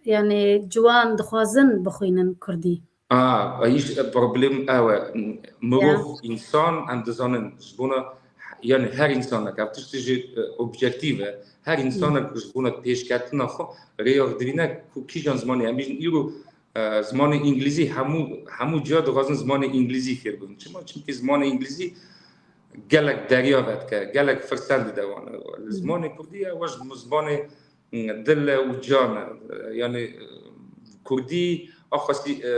Yani ciwan dixwazin bixwînin Kurdî? A, îş, e, problem ew e. Mirov, Ya. însan, em dizanin, ji bona, yani her însanek, ev tiştê jî, e, objektîf e. Her Hı. însanek ji bona pêşketina xwe rêya dibîne ku kîjan zimanê. Em bêjin îro, e, zimanê îngilîzî hemû, hemû ciya dixwazin zimanê îngilîzî fêr bibin. Çima? Çimkî zimanê îngilîzî gelek derya vedike, gelek firsend dide wan. Li Hı. zimanê Kurdî ew ji zimanê dil e û can e. Yani, e, Kurdî axwesî, e,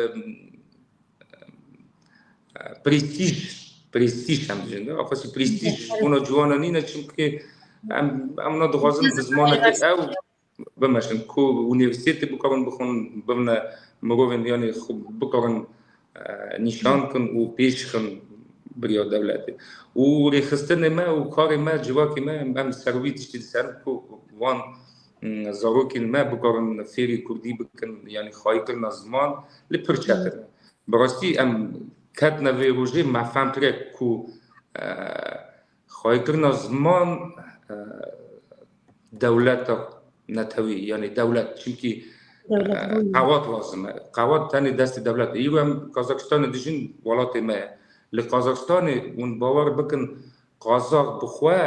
e, prestîj, prestîj em dijin. Axwesî prestîj ji bona ciwana nîne, çimkî em, em ne dixwazin bi zimanekî ew bimeşin ku unîversîtetê bikarin bixwin, bibine mirovên, yani xwe bikarin, e, nîşan kin û pêş xin biriya dewletê. Û rêxistinê me û karê me, civakê me, em ser wî tiştî diserin ku wan, mm, zarokên me bikarin fêrî kurdî bikin, yani xwayîkirina ziman li pir çetin e. Bi rastî em ketine vê rojê, me fehm kiriye ku, e, xwayîkirina ziman, e, dewleta netewî, yani dewlet, çimkî, Dewlet e, bûn. qewat lazim e. Qewat tenê destê dewlet e. Îro em Kazakistanê dijîn, welatê me ye. Li Kazakistanê hûn bawer bikin, Qazax bi xwe,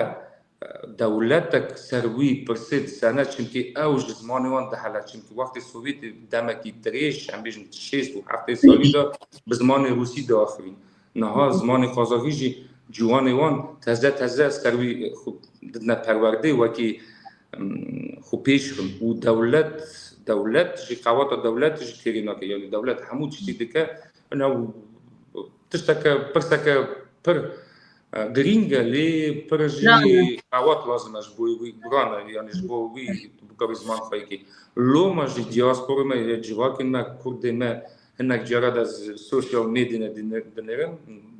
e, dewletek ser wî pirsê disene, çimkî ew ji zimanê wan dihele. Çimkî wextê Sovyetê demekî dirêj, em bêjin şêst û heftê salî de bi zimanê Rûsî diaxivîn. Niha zimanê Qazaxî jî ciwanê wan teze teze ser wî xwe didine perwerdê, wekî, em, xwe pêş bin. Û dewlet, dewlet jî, qewata dewlet jî têrî nake. Yani dewlet hemû tiştî dike. Ina tişteke, pirseke pir, e, girîng e, lê pir jî Giran e. qewat lazim e ji bo wî, giran e, yani ji bo wî bikarî ziman xweyîkî. Loma jî diaspora me, ya civakên me, kurdê me, hinek cara de ez social medyayê dinê-, dinêrim,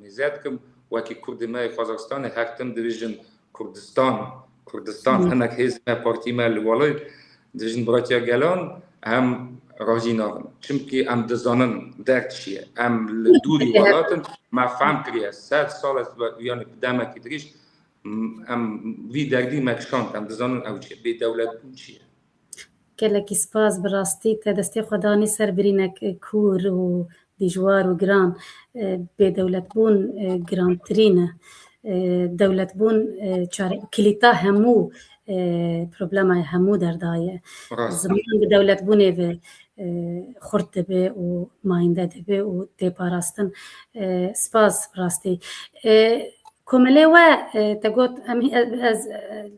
mêze dikim, wekî kurdê me yê Kazakistanê her tim dibêjin Kurdistan, Kurdistan, Hı. hinek hêz me, partî me li welêt, dibêjin biratiya gelan, em razî nabin. Çimkî em dizanin derd çi ye. Em li dûrî Derd. welat in, me fehm kiriye. Sed sal e, yani demekî dirêj, m-, em vî derdî me kişand, em dizanin ew çi ye. Bêdewletbûn çi ye? Gelekî spas, bi rastî te destê xwe danî ser birînek, e, kûr û dijwar û giran. E, bêdewletbûn, e, girantirîn e. E, dewletbûn, e, çare-, kilîta hemû, e, problemaya hemû derda ye. Rast. Ziman bi dewletbûnê ve, e, xurt dibe û mayînde dibe û tê parastin. E, spas, bi rastî. E, komelê we, e, te got, em, ez, ez, e,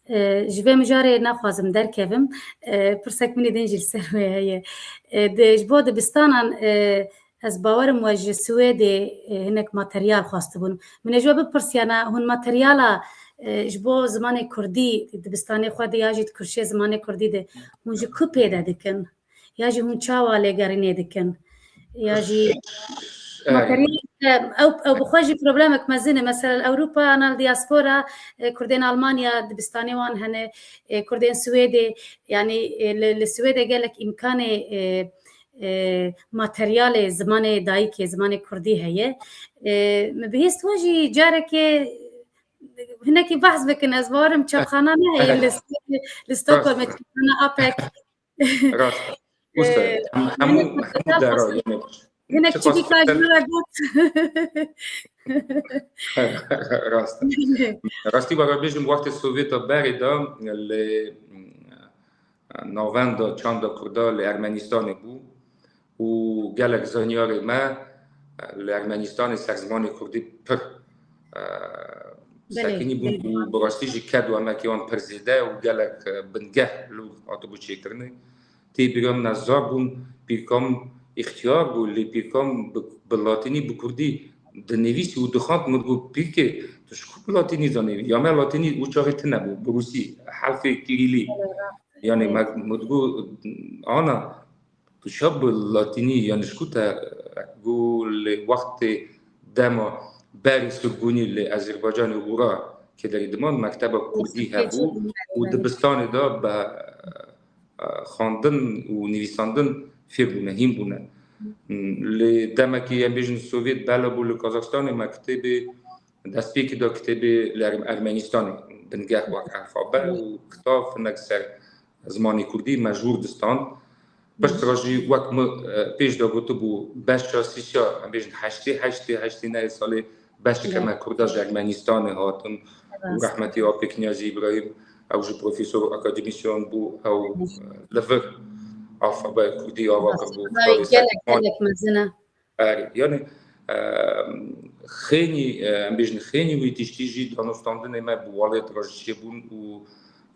E, ji vê mijarê naxwazim derkevim. E, pirsek min ê din jî li ser wê heye. E, di, ji bo dibistanan, e, ez bawerim we ji Swêdê, e, hinek materyal xwestibûn. Min ê ji we bipirsiyana, hûn materyala, e, ji bo zimanê kurdî, di dibistanê xwe de ya jî di kirşê zimanê kurdî de, hûn ji ku pê de dikin? Ya jî hûn çawa lêgerînê dikin? Ya jî E, materyal Em, ew, ew bi xwe jî problemek mezin e. Mesela li Ewropa, ana li diaspora, e, Kurdên Almanya dibistanê wan hene, e, Kurdên Swêdê, yanî, e, li, li Swêdê gelek îmkanê, e, e, materyalê zimanê dayikê, zimanê kurdî heye. E, min bihîst we jî carekê hinekî behs bikin, ez bawerim çapxana neheye li Swêdê, li Stockholmê çapxana APEK. Rast. Wisa, Ee, em, hemû, hemû dera, yanî, yine çi çi xwest bîka ji min re got. Rast e. Rastî, we re bêjim, wextê Sovyeta berê de li, mm, navenda çanda Kurda li Ermenistanê bû û gelek zanyarê me, e, li Ermenistanê ser zimanê Kurdî pir, e, Belê, sekinî bûn belê. Û bi rastî jî ked û emekê wan pir zêde û gelek, e, bingeh li wir hatibû çêkirinê. Tê bîra min, ez zar bûm, pîrka min îxtiyar bû, lê pîrka min bi, bi latînî, bi kurdî dinivîsî û dixwend, min digot, "Pîrkê, tu ji ku bi latînî zanî?" Ya me latînî û çaxê tune bû, bi rûsî, helfê kîrîlî. Belê, rast. Yanî, Evet. me, min digot, "Ana, tu çawa bi latînî, yanî ji ku te?" Got, "Li wextê dema berî sirgûnî li Azerbaycanê û ra kê derî diman, mekteba kurdî Kurdî hebû û dibistanê de bi, e, xwendin û nivîsandin fêr bûne, hîn bûne." Lê demekî, em bêjin, Sovyet bela bû li Kazaxstanê, me kitêbê destpêkê da kitêbê li Erm-, Ermenistanê, bingeh wek alfabe û kitav hinek ser zimanê kurdî me jûr distan. Piştre jî wek min, e, pêş de gotibû, beşa sîsya, em bêjin heştê, heştê, heştê nehê salê beşeke me kurda ji Ermenistanê hatin û rehmetî Apê Kinyazî Îbrahîm, ew jî profesor û akademîsyen bû, ew, e, li vir alfabeya kurdî ava kirbû. Gelek, gelek mezin e. Erê, yanî, e, xênî, e, em bêjin xênî wî tiştî jî danûstandinê me bi welêt re jî çêbûn û,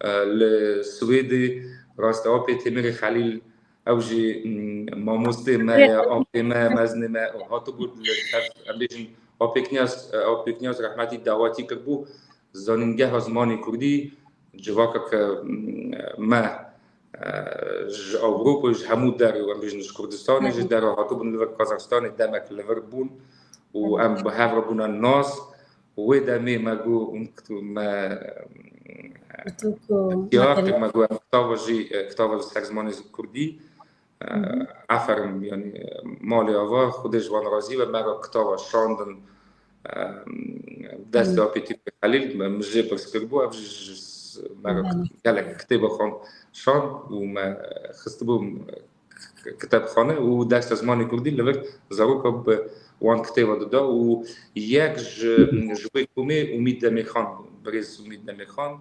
e, li Swêdê rast e, Apê Temîrê Xelîl, ew jî, mm, mamostê me ye, apê me, mezinê me, û hatibû li ser, em bêjin, Apê Kinyaz, e, Apê Kinyaz rehmetî dawetî kirbû, zanîngeha zimanê kurdî, civakeke, mm, me, e, ji Ewropa, ji hemû derê, em bêjin ji Kurdistanê, ji dera hatibûn li vir Kazaxstanê demek li vir bûn û em bi hev re bûne nas. Wê demê me got, me, me got em kitava jî, e, kitava li ser zimanê kurdî. E, aferin, yanî, e, malê ava, Xwedê ji wan razî be, me re kitava şandin, e, destê Apê Temîrê Xelîl, me, min jê pirs kiribû, ev jî ji, ji, me re gelek kitêba xwend, şand û me xistibû, e, k-, kitêbxane û dersa zimanê kurdî li vir zaroka bi wan kitêba dida û yek ji, ji wê komê Umît Demêxan bû, birêz Umît Demêxan,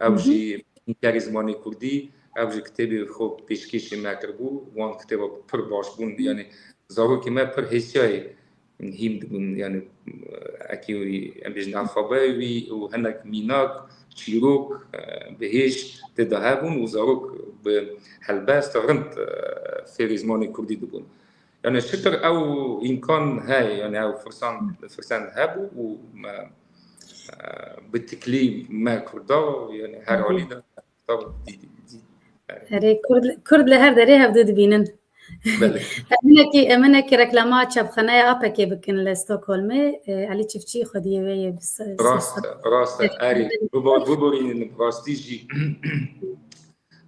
ew jî nivîskarê zimanê kurdî, ew jî kitêbê xwe pêşkêşî me kiribû, wan kitêba pir baş bûn, yanî zarokê me pir hêsiyayê hîn dibûn, yanî, ekî wî, em bêjin alfabeya wî û hinek mînak, çîrok, e, bihêş tê de hebûn û zarok bi helbest rind, e, fêrî zimanê kurdî dibûn. Yanî şikir ew îmkan heye, yanî ew firsan, firsan hebû û me, e, bi tiklî me kurda, yanî her alî de kitaba dî, dî, dî. Erê, Kurd, Kurd li her derê hevdû dibînin. Belê. Em hinekî, em hinekî reklama çapxaneya Apekê bikin li Stockholmê. E, Elî Çiftçî xwediyê wê yê bi se-, rast, se-, rast e. Erê, bibo-, biborînin, bi rastî jî.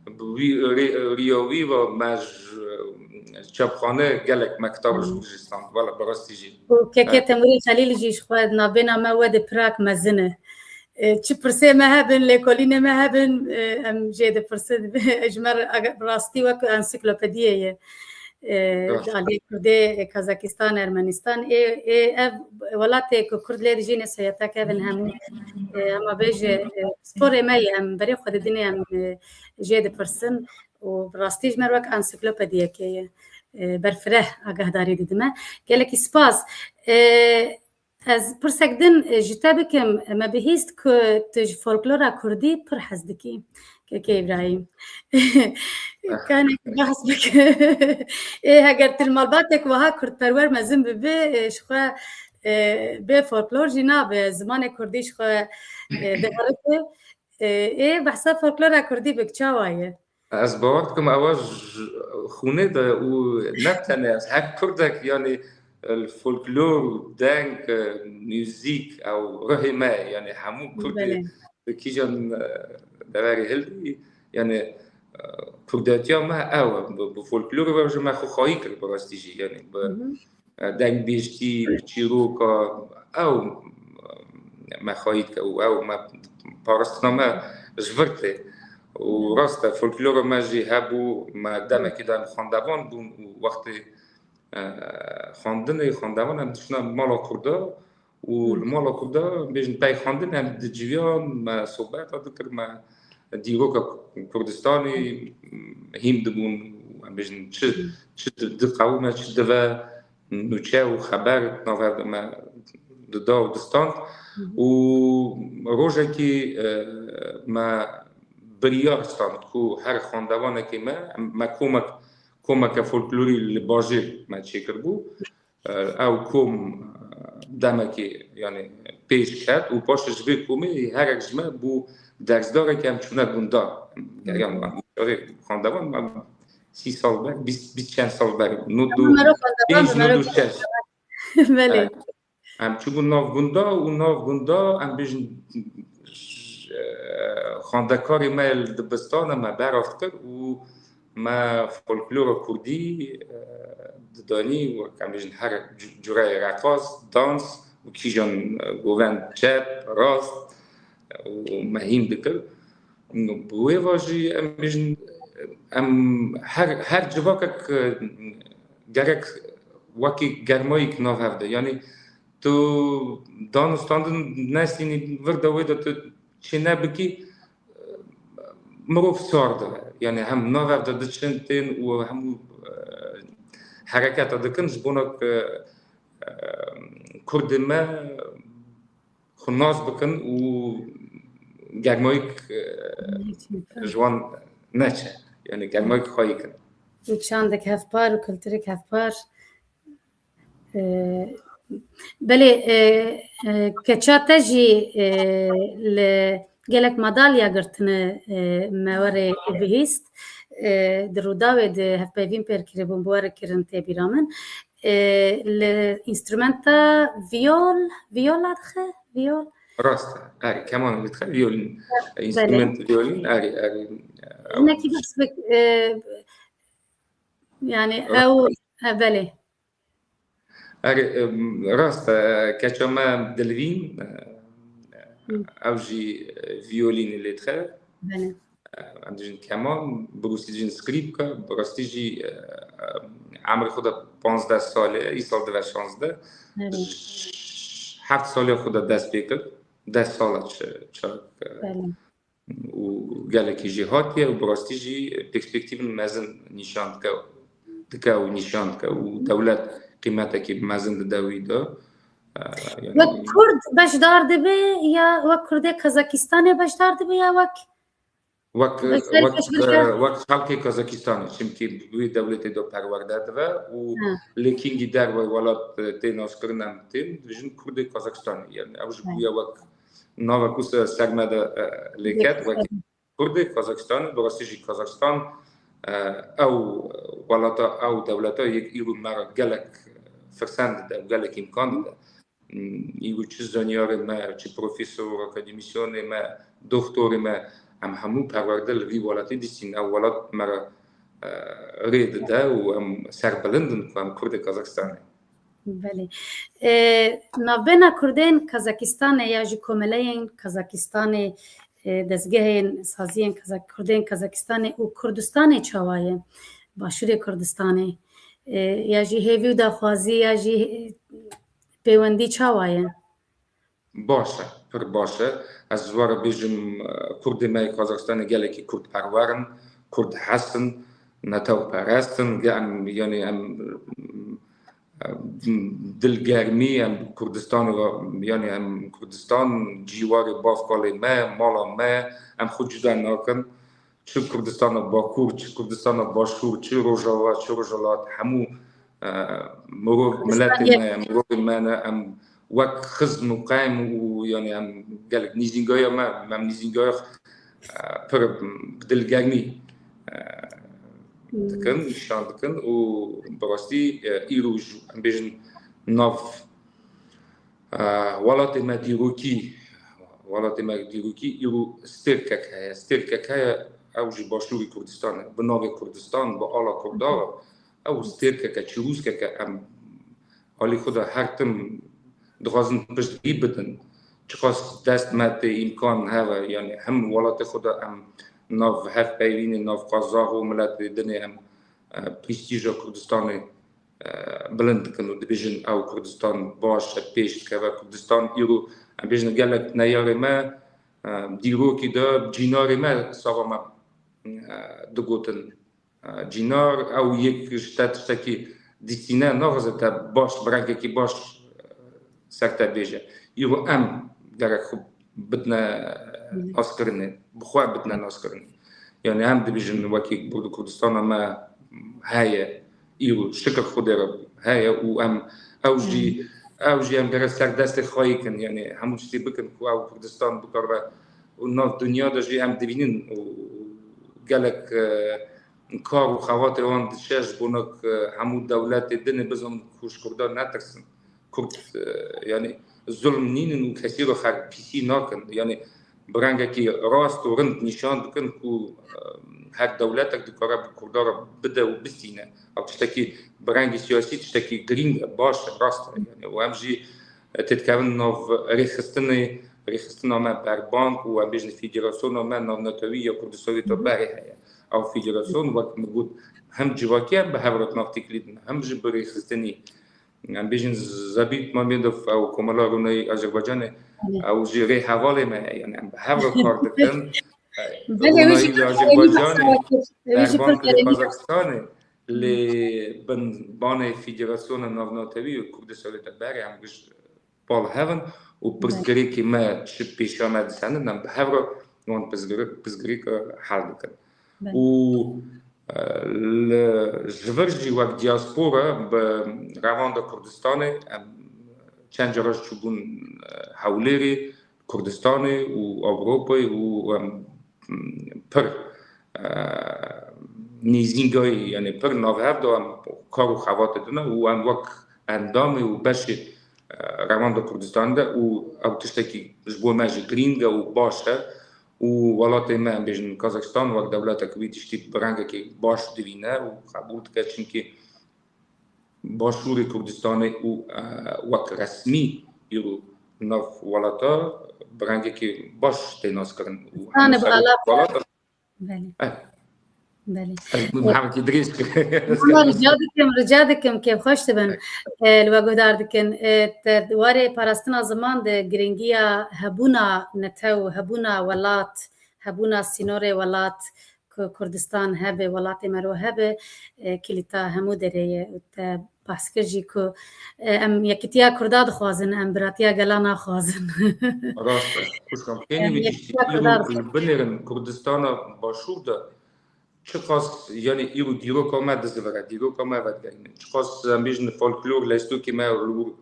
Bi wî rê-, riya wî ve me ji çapxane gelek me kitab ji stand. Wela bi rastî jî. Û kekê Temûrê Xelîl jî ji xwe navbêna me we di Prag mezin e. E, çi pirsê me hebin, lêkolînê me hebin, e, em jê dipirsin. Ji me re age-, bi rastî wek ensiklopediyê ye. E, di aliyê Kurdê, e, Kazakistan, Ermenistan, ê, ê, ev welatê ku Kurd lê dijîne, Soyeteke bin hemû, e, hema bêje, e, pisporê me ye, em berê xwe didinê, em, e, jê dipirsin û bi rastî ji me re wek ensiklopediyekê ye. E, berfireh agahdarî didime. Gelekî spas. E, Ez pirsek din, e, ji te bikim, me bihîst ku tu ji folklora kurdî pir hez dikî, Keke Îbrahîm. Kanê bahs bike. Ê, heger tu li malbatek wiha kurdperwer mezin bibe, e, ji xwe, e, bê folklor jî nabe, zimanê kurdî ji xwe, e, diherike. E, ê, behsa folklora kurdî bik, çawa ye? Ez bawer dikim ewa ji xûnê de û ne tenê ez, her kurdek, yanî li folklor, deng, e, muzîk ew ruhê me ye. Yanî hemû Kurdê Belê. di kîjan, e, deverê hilî, yanî, e, Kurdetiya me ew e. Bi, bi folklorê ve jî me xwe xwayî kir bi rastî jî. Yanî bi, Hı hı. e, dengbêjtî, bi çîroka ew, e, me xwayî dike û ew me parastina me ji vir tê. Û Hı. rast e, folklora me jî hebû, me demekî de em xwendevan bûn û wextê, e, xwendinê, xwendevan em diçine mala Kurda û Hı. li mala Kurda bêjin pey xwendin em diciviyan, me sohbeta dikir, me dîroka Kurdistanê hîm dibûn, em bêjin çi, Hı. çi di, diqewime, çi dive, nûçe û xeber di nav hev de me dida û distand. Hı hı. Û rojekî, e, me biryar stand ku her xwendevanekê me, me komek, komeke folklorî li bajêr me çêkiribû. E, ew kom, e, demekî, yanî pêş ket û paşê ji vê komê herek ji me bû dersdarekî em çûne gunda. Geriyan, Hı. em, xwendevan me sî sal ber, bîst, bîst çend sal ber, nod û pênc, nod û şeş. Belê. Evet. Em çûbûn nav gunda û nav gunda, em bêjin, e, xwendekarê me li dibistana me berav kir û me folklora kurdî, e, didanî, wek em bêjin her cu-, cureyê reqas, dans û kîjan, e, govend çep, rast, e, û me hîn dikir. Bi wê ve jî em bêjin, em her, her civakek, e, gerek wekî germayîk nav hev de. Yanî tu danûstandin nestînî vir de wê de tu çê nebikî, e, mirov sar dibe. Yanî hem nav hev de diçin tên û hemû, e, hereketa dikin ji bona ku, e, Kurdê me xwe nas bikin û germayîk, e, Gerçekten. ji wan neçe. Yanî germayîk xwayî kin. Û çandek hevpar û kulturek hevpar. E, belê, e, e, keça te jî, e, li gelek madalya girtine, e, me werê bihîst. E, di Rûdawê de hevpeyvîn pêr kiribûn, bi we re kirin tê bîra min. E, li înstrumenta viyol, viyola dixe? Viyol? Rast e, erê, keman dixe, viyolîn. Belê. Înstrument viyolîn, erê, erê. Hinekî behs bik, e, yani Rast ew, e. e, belê. Erê, em, rast e, keça me Dilvîn, e, Hı. ew jî, e, viyolînê lê dixe. Belê. E, em dijin keman, bi rûsî dijin skripka, bi rastî jî, e, emrê xwe de panzdeh sal e, îsal dive şazdeh. Belê. Ji heft saliya xwe de dest pê kir, deh sala çi, çak, e, Belê. û gelekî jêhatî ye û bi rastî jî perspektîfên mezin nîşan dike, dike û nîşan dike û dewlet qîmetekî mezin dide wî de. E, yani Wek Kurd beşdar dibe ya wek Kurdê Kazakistanê beşdar dibe ya wek Wek, Beşdar wek, pêşbirke? e, wek xelkê Kazakistanê, çimkî wî dewletê de perwerde dibe û Ha. lê kîngî derve welat, e, tê naskirin em tên, dijin Kurdê Kazakistanê. Yani ew ji Ha. bûye wek navek wisa ser me de, e, lê ket, wek Kurdê Kazakistanê, bi rastî jî Kazakistan, e, ew welata, ew dewleta yek îro me re gelek firsend dide, gelek îmkan dide. Hmm, îro çi zanyarê me, çi profesor, akademîsyenê me, doktorê me, em hemû perwerde li vî welatî dîsîn. Ew welat me re, e, rê dide û em serbilind in ku em Kurdê Kazakistanê. Belê. E, navbena Kurdên Kazakistanê ya jî komeleyên Kazakistanê, e, dezgehên saziyên Kazak-, Kurdên Kazakistanê û Kurdistanê çawa ye? Başûrê Kurdistanê, e, ya jî hêvî û daxwazî ya jî, e, pêwendî çawa ye? Baş e, pir baş e. Ez ji we re bêjim, e, Kurdê me yê Kazakistanê gelekî kurdperwer in, kurdhes in, netewperest in. Ge-, em, yanî em, e, dilgermî, em Kurdistanê re, yanî em Kurdistan cîwarê bavkalê me, mala me, em xwe cuda nakin. Çi Kurdistana Bakur, çi Kurdistana Başûr, çi Rojava, çi Rojhilat, hemû, e, mirov, Kurdistan miletê yek. me, mirovê me ne, em wek xizm û qewm û, yanî, em gelek nîzîngaya me, em nîzîngaya, e, pir bi dilgermî, e, Hmm. dikin, nîşan dikin û bi rastî, e, îro jî, em bêjin, nav, e, welatê me dîrokî, welatê me dîrokî îro stêrkek heye. Stêrkek heye, ew jî başûrê Kurdistanê, bi navê Kurdistan, bi ala Kurda ve. Ew stêrkeke, çirûskeke em alî xwe de her tim dixwazin piştgirî bidin. Çiqas dest me tê îmkan heve, yani hem welatê xwe de em nav hevpeyvînê, nav qazax û miletê dinê em, e, prestîja Kurdistanê, e, bilind dikin û dibêjin ew Kurdistan baş e, pêş dikeve. Kurdistan îro, em bêjin gelek neyarê me, e, dîrokî de cînarê me sava me, e, digotin. Cînar ew yek ji te tiştekî dîtîne naxwaze te baş, bi rengekî baş, e, ser te bêje. Îro em gerek xwe bidine naskirinê, bi xwe bidine naskirinê. Yani em dibêjin wekî Kurd-, Kurdistana me heye, îro şikir Xwedê re heye û em ew jî, ew jî em gerek ser destê xwe yê kin. Yani hemû tiştî bikin ku ew Kurdistan bikaribe û nav dinya de jî em dibînin û gelek, e, kar û xebatê wan diçe ji bona ku hemû dewletê dinê bizin ku ji Kurdan netirsin. Kurd, e, yani zulm nînin û kesî re xerpîsî nakin. Yani bi rengekî rast û rind nîşan dikin ku, e, her dewletek dikare bi Kurda re bide û bistîne. Ew tiştekî bi rengî siyasî tiştekî girîng e, baş e, rast e. Yani û em jî, e, têdikevin nav rêxistinê, rêxistina me berbank û em bêjin federasyona me navnetewî ya Kurdisoveta berê heye. Ew federasyon wek min got, hem civakî em bi hev re di nav têkilî din, hem jî bi rêxistinî. Em bêjin Zabît Mamedov, ew Komela Rûnayî Azerbaycanê, ew jî rêhevalê me ye. Yani em bi hev re kar dikin. Belê, wê jî Rûnayî li Azerbaycanê, berbank li Kazaxistanê, lê bin banê Federasyona Navnetewî û Kurdisoveta berê em giş bal hev in û pirsgirêkê me çi pêşiya me disenin, em bi hev re wan pirsgirêk, pirsgirêk, e, hel dikin. Û, e, li, ji vir jî wek diaspora bi revanda Kurdistanê em çend cara çûbûn, e, Hewlêrê, Kurdistanê û Ewropayê û em pir, e, nêzîngayî, yani pir navhev de em kar û xebatê dine û em wek endamê û beşê, e, revanda Kurdistanê de û ew tiştekî ji bo me jî girîng e û baş e û welatê me, em bêjin Kazakistan, wek dewletek wî tiştî bi rengekî baş divîne û qebûl dike, çimkî Başûrê Kurdistanê û, e, wek resmî îro nav welata bi rengekî baş tê naskirin û Kurdistanê bi hemû ala welata. Belê. Eh. Belê. Ez E, hevekî dirêj kir. Ama rica dikim, rica dikim, kêfxweş dibin. Eh. E, li we guhdar dikin. E, te di warê parastina ziman de girîngiya hebûna netew, hebûna welat, hebûna sînorê welat, ku Kurdistan hebe, welatê me ro hebe, e, kilîta hemû derê ye. Û te behs kir jî ku, e, em yekitiya Kurda dixwazin, em biratiya gela naxwazin. Rast e. Xwişkam, kênî Em wî tiştî yekitiya îro Kurda li dixwazin. Binêrin Kurdistana Başûr de çiqas, yani îro dîroka me dizivire, dîroka me vedigerîne. Çiqas em bêjin folklor, lestokê me li wir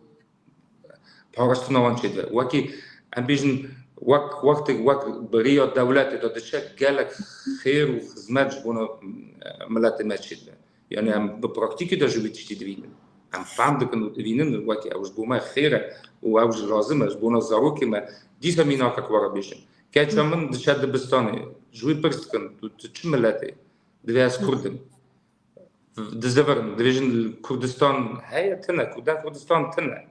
parastina wan çêdibe. Wekî em bêjin, wek, wextê wek bi rêya dewletê de diçe, gelek xêr û xizmet ji bona, e, miletê me çêdibe. Yani em bi praktîkê de jî wî tiştî dibînin. Em fehm dikin û dibînin wekî ew ji bo me xêr e û ew jî lazim e ji bona zarokê me. Dîsa mînakek we re bêjin. Keça min diçe dibistanê, ji wî pirs dikin, tu, tu çi miletê? Divê ez Kurd im. Dizivirin, dibêjin Kurdistan heye, tune, Kurdan Kurdistan tune.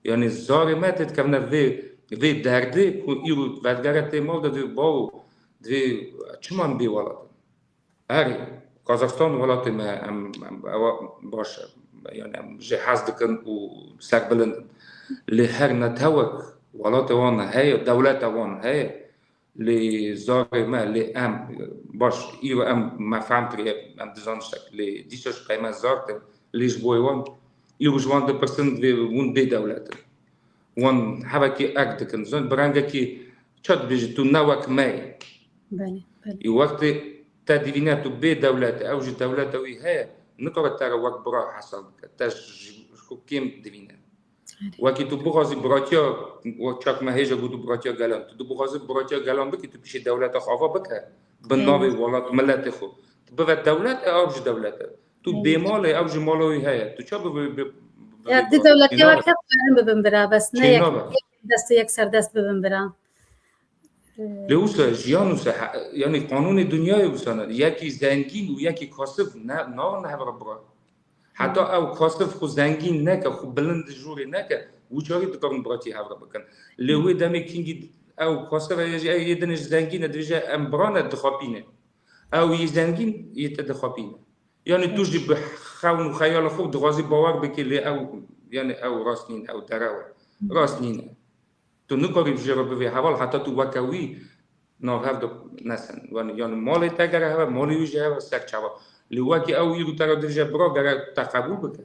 Yani zarê me tê dikevine vê, vê derdê ku îro vedigere tê mal de, divê bawo, divê çima em bê welat in? Erê, Kazaxstan welatê me, em, em, ewa baş e. Yani em jê hez dikin û serbilind in. Lê her netewek welatê wan heye, dewleta wan heye. Lê zarê me, lê em, baş, îro em me fehm kiriye, em dizanin tiştek. Lê dîsa ji qey me zar tê, lê ji bo wan, îro ji wan dipirsin, divê hûn bê dewlet in. Wan hevekî erk dikin. Zon, bi rengekî ça dibêjî, tu ne wek me yî. Belê, belê. Î wextê te divîne tu bê dewlet e, ew jî dewleta wî heye, nikare te re wek bira hesab bike. Te ji xwe kêm divîne. Erê. Wekî tu bixwazî biratiya, wek çak me hêja got, tu biratiya gelan. Tu, tu bixwazî biratiya gelan bikî, tu piştî dewleta xwe ava bike. Bi Erê. navê welat, miletê xwe. Tu bive dewlet e, ew jî dewlet e. Tu Erê. bêmal e, ew jî mala wî heye. Tu ça bi, bi, bi, Ya, du dewletê wek hev karin bibin bira, bes ne yek dest û yek serdest bibin bira. Lê wisa jiyan wisa, yanî qanûnê dinyayê wisa ne. Yekî zengîn û yekî kasif ne, nawan hev re bira. Heta ew kasif xwe zengîn neke, xwe bilind jorê neke, wî çaxî dikarin biratî hev re bikin. Lê wê demê kingî ew kasif e, yê dinê ji zengîn e, dibêje em birane dixapîne. Ew yê zengîn yê te dixapîne. Yanî tu jî bi xewn û xeyala xwe dixwazî bawer bikî, lê ew, yanî ew rast nîn, ew derew e. Rast nîne. Tu nikarî jê re bivê heval heta tu weke wî nav hev de nesin. Yanî, yanî malê te gere heve, malê wî jî heve ser çava. Lê wekî ew îro te re dibêje bira, gere te qebûl bike.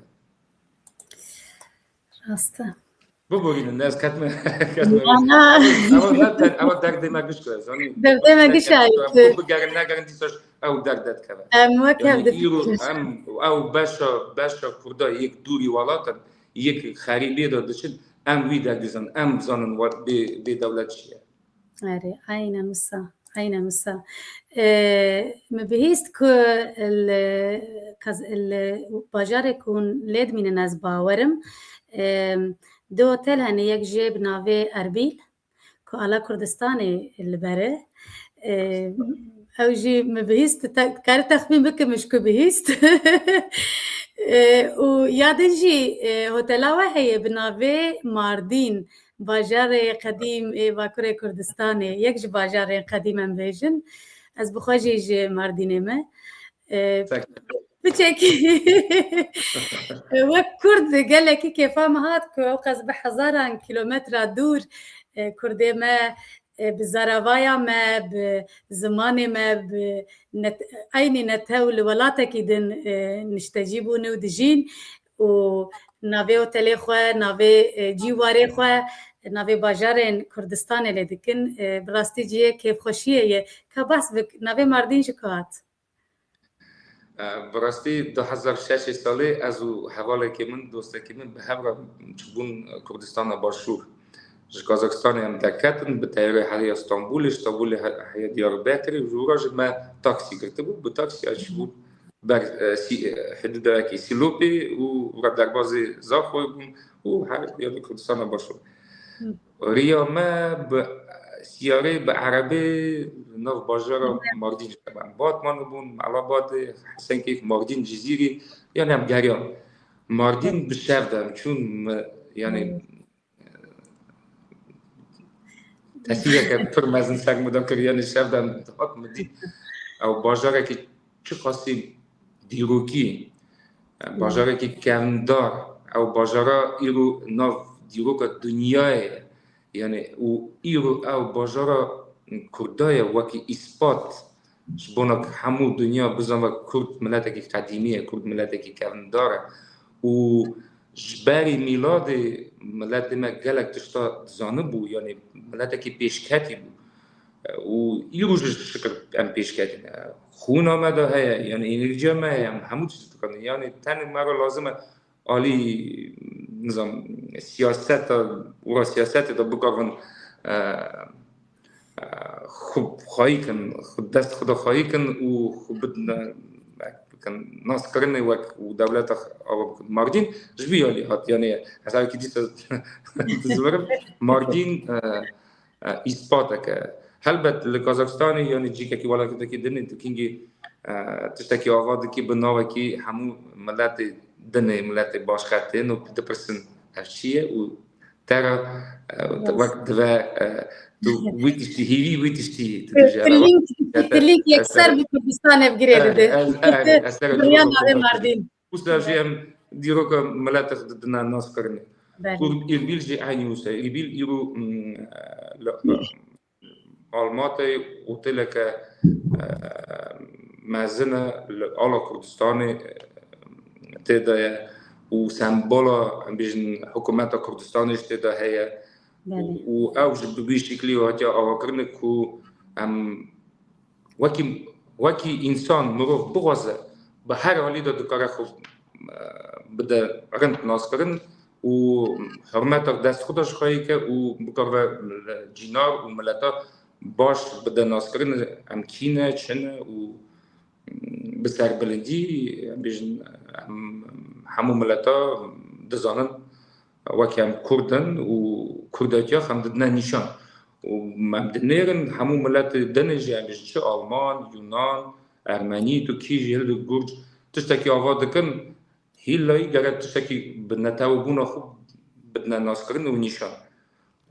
Rast e. Biborînin, ez ketime, ketime. Ana. Ewa, ewa ne ten, ewa derdê me giş e, zanî. Derdê me giş e. Em bigerin, negerin, dîsa ew derd derdikeve. Em wek hev difikirin. Yanî îro em, ew beşa, beşa Kurda yek dûrî welat in, yek xerîbê de diçin, em wî derdî zanin, em zanin we bê, bê dewlet çi ye. Erê, aynen wisa, aynen wisa. Ee, min bihîst ku li, kaz-, li bajarê ku hûn lê dimînin ez bawerim. Ee, du otel hene, yek jê bi navê Erbîl, ku ala Kurdistanê li ber e. Ee, ew jî min bihîst, te, karî texmîn bikim ji ku bihîst. Ee, û ya din jî, e, hotela we heye bi navê Mardîn. Bajarê qedîm ê Bakurê Kurdistanê, yek ji bajarên qedîm em bêjin. Ez bi xwe jî ji Mardînê me. E, piçekî wek Kurd gelekî kêfa min hat ku ew qas bi hezaran kîlometra dûr, e, Kurdê me, e, bi zaravaya me, bi zimanê me, bi net-, eynî netew li welatekî din, e, niştecî bûne û dijîn. û navê otelê xwe, navê, e, cîwarê xwe, navê bajarên Kurdistanê lê dikin. E, bi rastî cihê kêfxweşiyê ye. Ka behs bik, navê Mardîn ji ku hat? E, bi rastî du hezar şeşê salê ez û hevalekê min, dostekî min bi hev re çûbûn Kurdistana Başûr. Ji Kazakistanê em derketin, bi teyarê heriya Stenbolê, ji Stenbolê he-, heya Diyarbekirê, ji ora jî me taksî girtibû, bi taksî çûbûn ber, e, sî-, e, hidûdayekî Sîlopê û re derbazê Zaxoyê bûn û her yanî Kurdistana Başûr. Hı. Riya me bi siyarê, bi erebê nav bajara Mardîn jî, em Batmanê bûn, Mehlabadê, Hesenkeyf, Mardîn, Cizîrê, yanî em geriyan. Mardîn bi şev de em çûn, me, yanî, Hı. Tesîreke pir mezin ser min de kir, yanî şev de dihat min dît. Ew bajarekî çiqasî dîrokî, e, bajarekî kevndar, ew bajara îro nav dîroka dinyayê ye. Yanî û îro ew bajara Kurda ye wekî îspat. Ji bona ku hemû dinya bizane Kurd miletekî qedîmî ye, Kurd miletekî kevndar e. Û ji berî mîladê miletê me gelek tişta dizanibû, yanî miletekî pêşketî bû. Û îro jî şikir em pêşketî ne. Xûna me de heye, yanî enerjiya me heye, em hemû tişt dikarin. Yanî tenê me re lazim e alî, nizam, siyaseta, û siyasetê de bikarin, e, e, xwe xwayî kin, xwe dest xwe de xwayî kin û xwe bidin, e, bikin naskirinê wek û dewleta xwe ava bikin. Mardîn ji vî alî hat, yanî hesabekî dîsa dizivirim. Mardîn, e, e, îspatek e. Helbet li Kazakistanê yanî cîkekî welatekî din e, tu kingî, e, tiştekî ava dikî bi navekî hemû miletê din e, miletê başqe tên û dipirsin ev çi ye û te re, e, wek dive, e, tu wî tiştî hîvî, wî tiştî tu dibêje. Link, link yekser bi Kurdistan ev girê dide. Ez, ez, ez, ez, Mardîn. Wisa jî em dîroka miletê xwe didine naskirinê. Belê. Û Îrbîl jî eynî wisa. Îrbîl îro, mm, li, Almatê oteleke, e, mezin e, li ala Kurdistanê, e, tê de ye û sembola, em bêjin, hikûmeta Kurdistanê jî tê de heye. Belê. Û, û ew jî bi vî şiklî hatiye avakirinê ku em wekî, wekî însan, mirov bixwaze, bi her alî de dikare xwe, e, bide rind naskirin û hurmeta dest xwe de ji xwe yê ke û bikare cînar û mileta baş bide naskirin, em kî ne, çi ne û, mm, bi serbilindî, em bêjin, em hemû mileta dizanin wek em Kurd in û Kurdatiya em didine nîşan. Û em dinêrin hemû miletê dinê jî, em bêjin çi Alman, Yunan, Ermenî, tu kî jî, Hildi, Gurc, tiştekî ava dikin, hîlayî gerek tiştekî bi netewebûna xwe bidine naskirin û nîşan.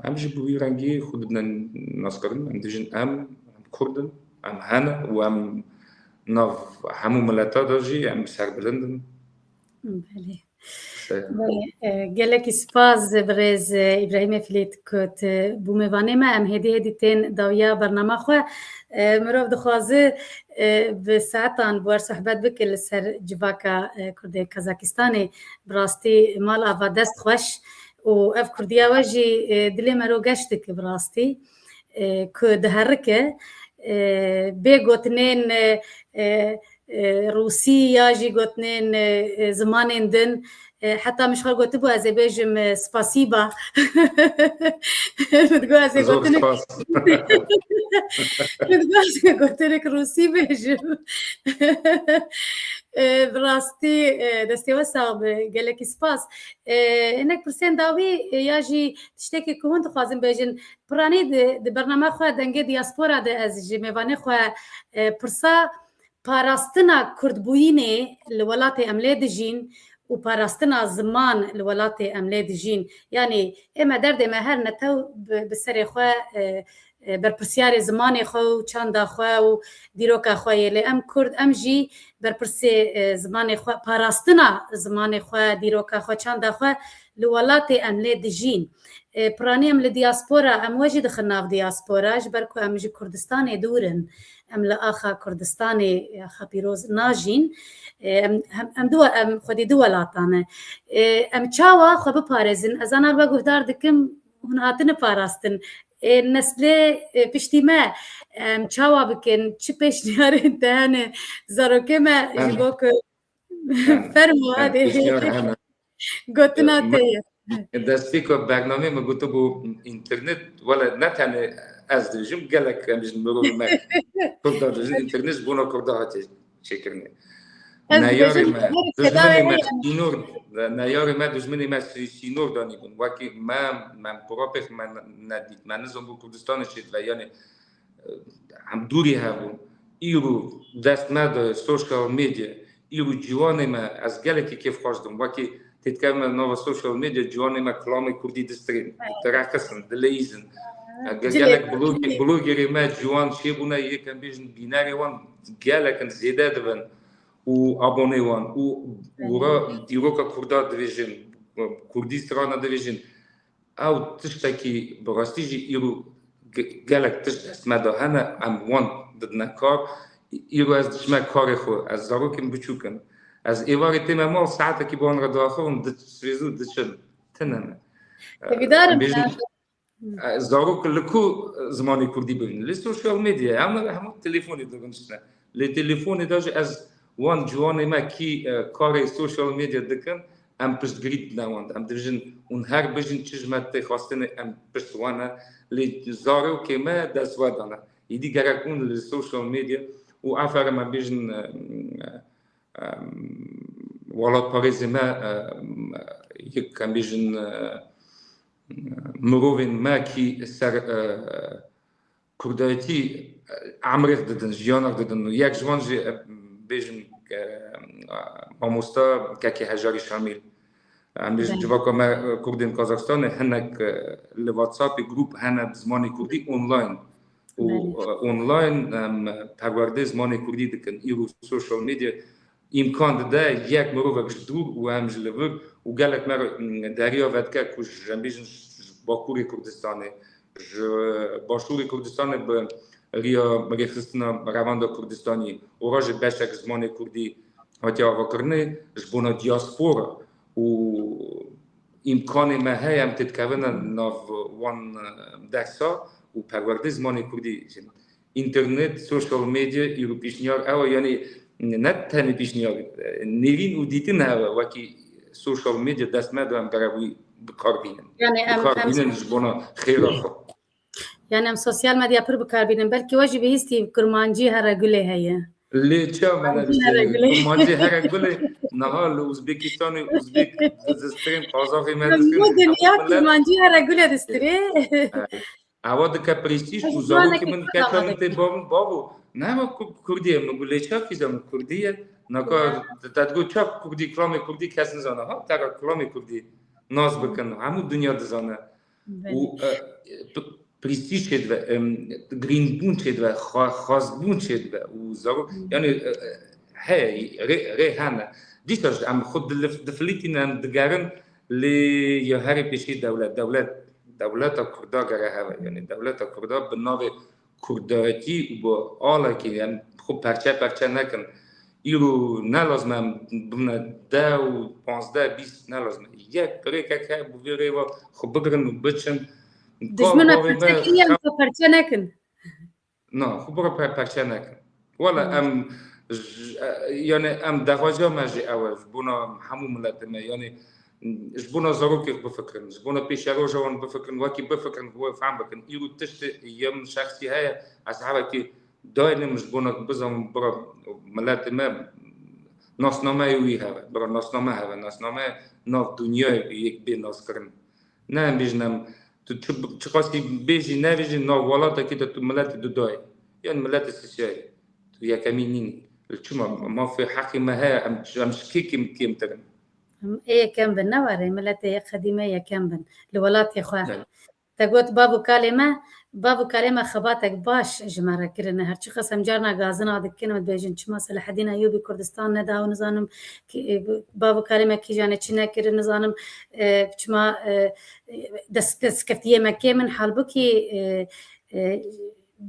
Em jî bi wî rengî xwe didine naskirin. Em dibêjin em, em Kurd in, em hene û em nav hemû mileta de jî em serbilind in. Belê. Belê, e, gelekî spas birêz, e, Îbrahîmê Filît ku tu bû mêvanê me. Em hêdî hêdî tên dawiya bernama xwe. E, mirov dixwaze, e, bi saetan bi we sohbet bike li ser civaka, e, Kurdê Kazakistanê. Bi rastî mal ava dest xweş û ev Kurdiya we jî, e, dilê me ro geş dike bi rastî. E, ku diherike, e, bê gotinên, e, e, e, Rûsî ya jî gotinên, e, e, zimanên din, e, heta min ji xwe gotibû ez ê bêjim, e, spasiba. Min digot ez ê Zor gotinek spas. Min digot ez ê gotinek Rûsî bêjim. E, bi rastî, e, destê we sax be, gelekî spas. E, hinek pirsên dawî, e, ya jî tiştekî ku hûn dixwazin bêjin, piranî di, di bernama xwe Dengê Diaspora de ez ji mêvanê xwe, e, pirsa parastina kurdbûyînê li welatê em lê dijîn û parastina ziman li welatê em lê dijîn. Yanî ê me derdê me her netew bi, bi serê xwe, e, e, berpirsiyarê zimanê xwe û çanda xwe û dîroka xwe yê. Lê em Kurd, em jî berpirsê, e, zimanê xwe, parastina zimanê xwe, dîroka xwe, çanda xwe li welatê em lê dijîn. E, piranî em li diaspora, em we jî dixin nav diaspora, ji ber ku em ji Kurdistanê dûr in. Em li axa Kurdistanê, axa pîroz najîn. E, em, em, em du, em xwedî du welatan e. E, em çawa xwe biparêzin? Ez ana we guhdar dikim, hûn hatine parastin. E, neslê, e, piştî me, em çawa bikin? Çi pêşniyarên te hene? Zarokê me ji Em, bo ku em, Fermo, em, hadi. Piştiyar hene. Gotina E, te ye. Destpêka bernameyê min gotibû, înternet, wele ne tenê ez dibêjim, gelek em ji mirovê me Kurda dibêjin, înternet ji bona Kurda hatiye çêkirinê. Ez Neyarê dibêjim, me, her dijminê me heye. Sînor, neyarê me, dijminê me sî-, sînor danîbûn. Wekî me, me kurapêx me ne-, nedît. Me nizanbû Kurdistanê çêdibe, yanî, e, em dûrî hebûn. Îro dest me de social media, îro ciwanê me, ez gelekî kêfxweş dim. Wekî têdikevime nava social media, ciwanê me kilamê kurdî distirên, direqisin, dileyîzin. Ge-, Cilê gelek kurdî. Blogê-, blogerê me ciwan çêbûne, yek em bêjin bînerê wan gelek in, zêde dibin û abonê wan û, û ra dîroka kurda dibêjin, kurdî strana dibêjin. Ew tiştekî bi rastî jî îro ge-, gelek tişt dest me de hene, em wan didine kar. Îro ez diçime karê xwe, ez zarokên biçûk in. Ez êvarê tême mal, saetekî bi wan re diaxivim, di-, sivêzû diçin. Tine me. Hêvîdar im Em bêjin, e, zarok li ku zimanê kurdî bibînin? Li social media, em hemû telefonê de biniştine. Lê telefonê de jî ez wan ciwanê me kî, e, karê social media dikin, em piştgirî didine wan de. Em dibêjin, hûn her bijîn, çi ji me tê xwestinê, em pişt wan e. Lê zarokê me dest we dane. Îdî gerek hûn li social media û aferin em bêjin, e, e, welatparêzê me, e, yek em bêjin, e, mirovên me kî ser, e, Kurdayetî, e, emrêx didin, jiyanek didin. Yek ji wan jî, e, bêjin, e, mamosta Kekê Hejarî Şamîl. Em bêjin Belê. civaka me, e, Kurdên Kazakistanê hinek, e, li WhatsAppê grûp hene bi zimanê kurdî online. Û, Belê. e, online, em, perwerdê zimanê kurdî dikin. Îro social media îmkan dide yek mirovek ji dûr û em ji li vir û gelek me re, m, deriya vedike ku ji, em bêjin, ji Bakurê Kurdistanê, ji Başûrê Kurdistanê bi riya rêxistina Revanda Kurdistanî û ra jî beşek zimanê kurdî hatiye avakirinê ji bona diaspora û îmkanê me heye em têdikevine nav wan, e, dersa û perwerdê zimanê kurdî jî. Înternet, social media, îro pêşniyar ew e, yanî ne tenê pêşniyar, e, nêrîn û dîtin heye, wekî social media dest me de em gerek wî bi kar bînin. Yanî Bi em, kar em bînin ji bona xêra xwe. Yanî em sosyal medya pir bi kar bînin. Belkî we jî bihîstî kurmancî here gulê heye. Lê çawa me Kurmancî nebihîstiye? here gulê. Kurmancî here gulê. Niha li Uzbekistanê Uzbek dizistirên, Qazaxê me dizistirên. Hemû dinya Kurmancî here gule distirê. Ewa dike prestîj û zarokê min, keça min tê bavin, bavo, nema Kurdî ye, min got lê çav kî zan Kurdî ye. Naka te digot çav Kurdî, kilamê Kurdî kes nizane. Ha, te re kilamê Kurdî nas bikin, hemû dinya dizane. Û prestîj çêdibe, girîngbûn çêdibe, xwazbûn çêdibe û zarok, yani heye, rê hene. Dîsa jî em xwe difilîtînin, em digerin lê ya herê pêşî dewlet, dewlet, dewleta Kurda gere heve. Yani dewleta Kurda bi navê Kurdayetî û bi alekî em xwe perçe perçe nekin. Îro ne lazim e em bibine deh û panzdeh, bîst, ne lazim e. Yek rêkek heye, bi vê rêva xwe bigirin û biçin. Dijmina perçe kiriye em xwe perçe nekin. Na, xwe bira perçe nekin. Wela em, yani em daxwaza me jî ew e, ji bona hemû miletê me, yani ji bona zarokê bifikirin, ji bona pêşeroja wan bifikirin, wekî bifikirin, bi wê fehm bikin. Îro tiştê yê min şexsî heye, ez hevekî daynim ji bona bizanim, bira miletê me nasnameya wî hebe, bira nasname hebe, nasnameya nav dinyayê yek bê naskirin. Ne em bêjin em, tu çi, çiqasî bêjî nebêjî, nav welatekî de tu miletê dudayê. Yan miletê sisiyayê. Tu yekemî nînî. Li çima mafê heqê me heye, em, em ji kê kêm, kêmtir in? Em ê yekem bin, ne were, miletê qedîme yekem bin. Li welatê xwe. Te got bav û kalê me, bav û kalê me xebatek baş ji me re kirine. Her çiqas em carna gazina dikin, em dibêjin çima Selahedîn Eyûbî Kurdistan neda û nizanim ki, e, bav û kalê me kîjanê çi nekirin, nizanim, e, çima, e, dest, destkeftiyê me kêm in. Halbûkî, e, e,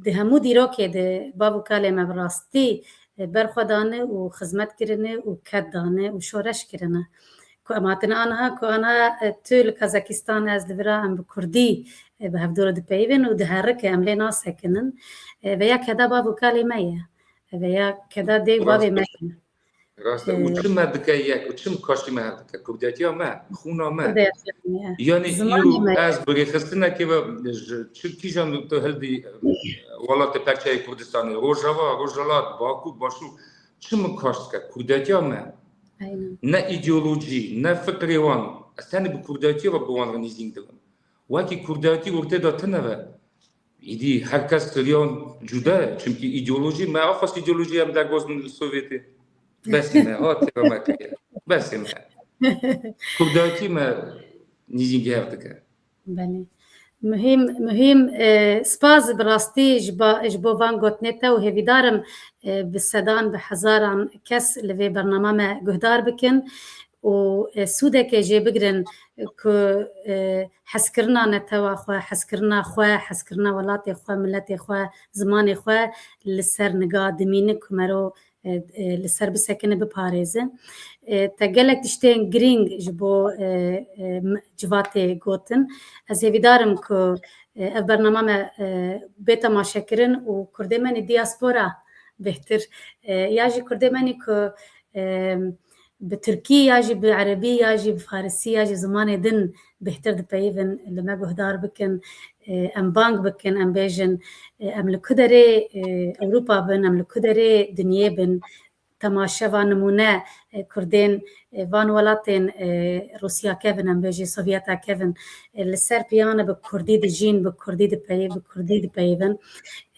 di hemû dîrokê de bav û kalê me bi rastî, e, berxwe dane û xizmet kirine û ked dane û şoreş kirine. Ku em hatine aniha, ku aniha, e, tu li Kazakistan, ez li vira, em bi kurdî, e, bi hevdû re dipeyivin û diherike, em lê nasekinin. E, veya keda bav û kalê me ye. E, veya keda dê û bavê me ye. Rast e. Û çi me dike yek, û çi kaştî me hev dike? Kurdetiya me, xûna me. Kurdetiya me ye. Yani îro ez bi rêxistinekê ve ji çi kîjan tu hildî, e, welatê perçeyê Kurdistanê, Rojava, Rojhilat, Bakur, Başûr, çi min kaşt dike? Kurdetiya me. Aynen. Ne îdeolojî, ne fikrê wan. Ez tenê bi kurdatiya ve bi wan re nêzîk dibim. Wekî kurdayetî ortê de tune ve. Îdî her kes riyan cuda ye. Çimkî îdeolojî me, axas îdeolojî em derbas bin li Sovyetê. Besî me, ha, têra me kiriye. Besî me. Kurdayetî me nîzî gev dike. Belê. Muhîm, muhîm, e, spas bi rastî ji ba-, ji bo van gotinê te û hêvîdar im, e, bi sedan, bi hezaran kes li vê bernama me guhdar bikin û, e, sûdekê jê bigirin ku, e, hezkirina netewa xwe, hezkirina xwe, hezkirina welatê xwe, miletê xwe, zimanê xwe li ser niga dimîne ku mero, e, e, li ser bisekine, biparêze. E, te gelek tiştên girîng ji bo, e, e, m-, civatê gotin. Ez hêvîdar im ku, e, ev bernama me, e, bê temaşekirin û kurdê me nî diaspora bêhtir, e, ya jî kurdê me nî ku, e, bi tirkî ya jî bi erebî ya jî bi farisî ya jî zimanê din bêhtir dipeyivin, li me guhdar bikin, e, em bang bikin, em bêjin, e, em li ku derê, e, Ewropa bin, em li ku derê dinyê bin, temaşeva nimûne, e, Kurdên, e, van welatên, e, Rûsya kevin, em bêjî Sovyeta kevin, e, li ser piyane bi Kurdî dijîn, bi Kurdî dipeyî-, bi Kurdî dipeyivin.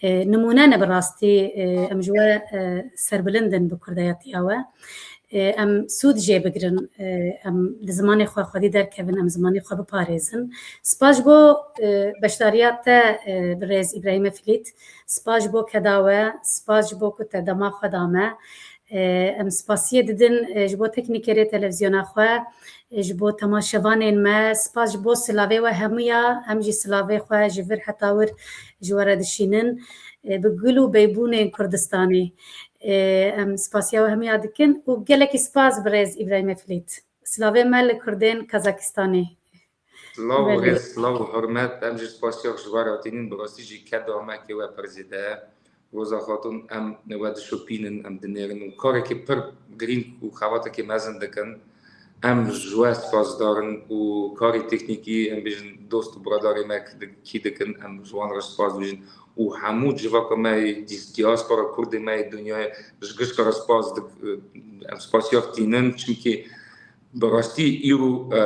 E, nimûne ne bi rastî, e, em ji we, e, serbilind in bi Kurdayetiya we. E, em sûd jê bigirin, e, em li zimanê xwe xwedî derkevin, em zimanê xwe biparêzin. Spas ji bo, e, beşdariya te, e, birêz Îbrahîm Eflît. Spas ji bo keda we, spas ji bo ku te dema xwe da me. E, em spasiyê didin, e, ji bo teknîkerê televîzyona xwe, e, ji bo temaşevanên me, spas ji bo silavê we hemûya, em jî silavê xwe ji vir heta wir ji we re dişînin. E, bi gul û beybûnên Kurdistanê. E, em spasiya we hemiya dikin û gelekî spas birêz Îbrahîm Eflît. Silavê me li Kurdên Kazakistanê. Silav û rêz, silav û hurmet. Em jî spasiya ji we re tînin. Bi rastî jî keda me kê we pir zêde ye. Roza Xatun, em we dişopînin, em dinêrin û karekî pir girîng û xebatekî mezin dikin. Em ji we spasdar in û karê teknîkî, em bêjin, dost û biradarê me ki di-, kî dikin, em ji wan re spas dibêjin. Û hemû civaka me yê dîs-, diaspora Kurdê me yê dinyayê ji gişka re spas dik-, em spasiya tînin, çimkî bi rastî îro, e,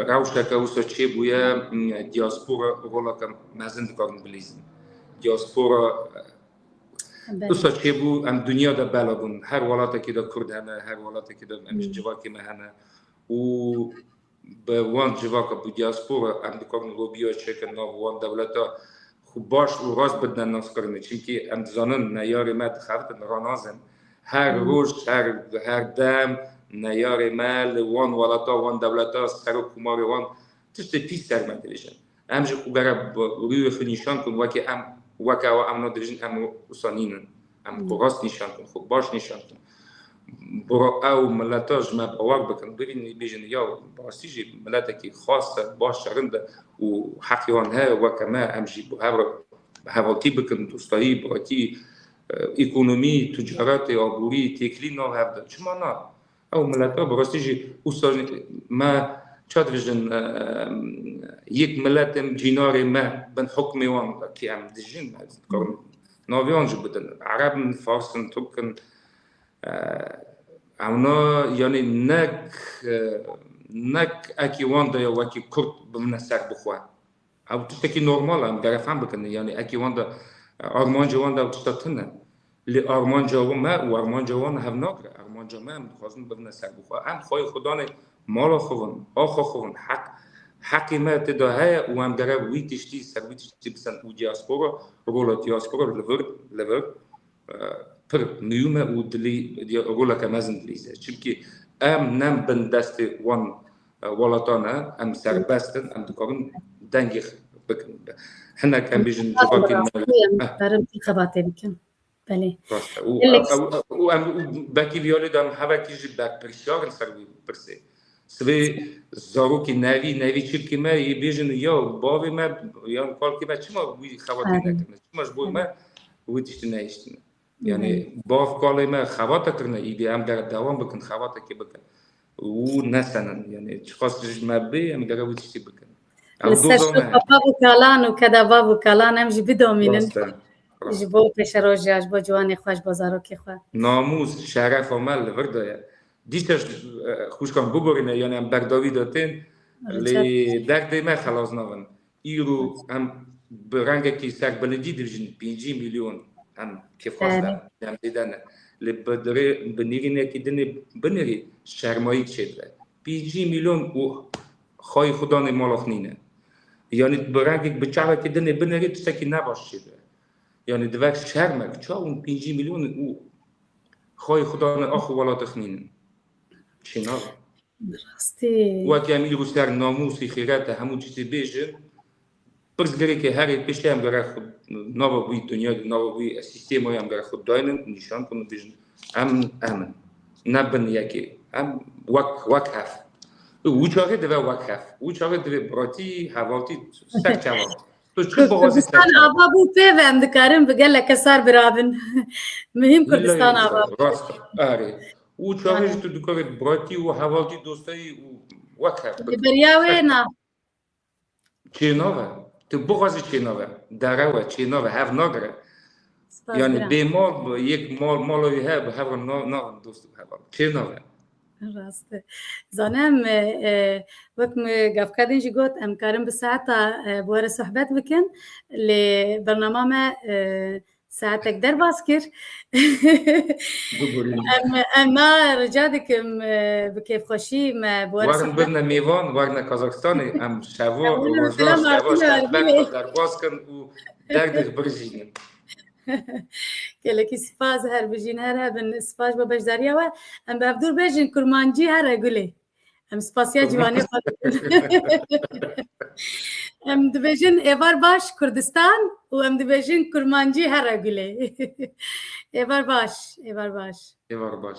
rewşeke wisa çêbûye, m, diaspora roleke mezin dikarin bilîzin. Diaspora, e, Belê. Wisa çêbû, em dinya de bela bûn. Her welatekê de Kurd hene, her welatekê de em ji Hmm. civakê me hene. Û bi wan civaka, bi diaspora, em dikarin lobiya çêkin nav wan dewleta xwe baş û rast bidine naskirinê. Çimkî em dizanin neyarê me dixebitin, ranazin. Her Hmm. roj, her, her dem neyarê me li wan welata, wan dewleta, serokkomarê wan tiştê pîs ser me dibêjin. Em jî xwe gere bi rûyê xwe nîşan kin, wekî em, weke ew em ne dibêjin, em wisa nînin. Em Hmm. xwe rast nîşan kin, xwe baş nîşan kin. Bira ew mileta ji me bawer bikin, bibînin, bêjin, ya, bi rastî jî miletekî xas e, baş e, rind e û heqê wan heye, weke me, em jî bi hev re hevaltî bikin, dostayî, biratî, e, ekonomî, ticaretê, aborî, têkilî nav hev de. Çima na? Ew mileta bi rastî jî wisa me ça dibêjin, e, yek milet in, cînarê me bin hukmê wan de ki em dijîn, ez dikarim navê wan jî bidin. Ereb in, Fars in, Tirk in, e, ewna, yanî nek, e, nek ekî wan de ya wekî Kurd bimine ser bixwe. Ew tiştekî normal e, em gere fehm bikin. Yanî ekî wan de, e, armancê wan de ew tişta tune. Lê armanca me û armanca wan hev nagire. Armanca me, em dixwazin bibine serbixwe. Em xwayê xwedanê mala xwe bin, axa xwe bin, heq, heqê me tê de heye û em gere wî tiştî, ser wî tiştî bisin û diaspora, rola diaspora li vir, li vir, e, pir muhîm e û dilî, roleke mezin dilîze. Çimkî em ne bin destê wan, e, welatan e, em serbest in, em dikarin dengê xwe bikin. Hinek em bêjin civakên me. Em karin xebatê bikin. Belê. Rast e. Û, Gelek û, û em, û belkî viyalê de em hevekî jî berpirsiyar in ser wî pirsê. Sibê zarokê nevî, nevî çirkê me yê bêjin, ya bavê me, ya kalkê me çima wî xebatê Erê. nekirine? Çima ji bo Erê. me wî tiştî nehiştine? Yanî Belê. bav kalê me xebata kirine, îdî em gere dewam bikin, xebatekê bikin. Û nesenin, yanî çiqas ji me bê, em gere wî tiştî bikin. Ew Li ser doza me. şopa bav û kalan û keda bav û kalan em jî bidomînin. Rast e, rast. Ji bo pêşerojiya, ji bo ciwanê xwe, ji bo zarokê xwe. Namûs, şerefa me li vir de ye. Dîsa, e, xwişkan bigorîne, yanî em berdawî de tên, Rica lê derdê me xelas nabin. Îro em bi rengekî serbilindî dibêjin pêncî milyon em kêfxweş Erê. de, em zêde ne. Lê bi dirê, bi nêrînekî dinê binêrî sermayî çêdibe. Pêncî milyon û xayî xudanê mala xwe nîne. Yanî bi rengek, bi çavekî dinê binêrî tiştekî nebaş çêdibe. Yanî dive şermek, ça hûn pêncî milyon û xayî xudanê ax û welatê xwe nînin. Çênabe. Bi rastî. Wek em îro ser namûsî, xîrete, hemû tiştî bêjin, pirsgirêkê herê pêşê em gere xwe nava wî dinya, nava wî sîstemê em gere xwe daynin, nîşan kun û bêjin, em, em in. Ne bin yekê. Em wek, wek hev. Û çaxê dibe wek hev. Û çaxê dibe biratî, hevaltî, ser çava. Tu çi Kur-, bixwazî Kurdistan ser çava. ava bû pê ve em dikarin bi gelek kesar birabin. Muhîm Kurdistan Lillayê ava bû. Rast. Erê. Û çaxê Erê. jî tu dikarî biratî û hevaltî, dostayî û wek hev Li beriya wê na. Çênabe. Tu bixwazî çênabe. Derew e, çênabe, hev nagire. Spas Yanî giran. bê mal, yek mal, mala wî heye, bi hev re na-, nabin dost û heval. Çênabe. Rast e. Zanim, e, e, wek min gavka din jî got, em karin bi saeta, e, bi we re sohbet bikin. Lê bernama me, e, saetek derbas kir. Bibûrînin. Em, em na rica dikim, e, bi kêfxweşî me bi we re Werin sohbet birine mêvan, werine Kazakistanê, em şevo, Em roja, selam şeva, artîne şerbet Erbilê. xwe derbas kin û derdê xwe birjînin. Gelekî spas, her bijîn, her hebin. Spas bo beşdariya we. Em bi hevdûr bêjin kurmancî here gulê. Em spasiya ciwanê xwe dikin. Em dibêjin êvar baş Kurdistan û em dibêjin kurmancî here gulê. Êvar baş, êvar baş. Êvar baş.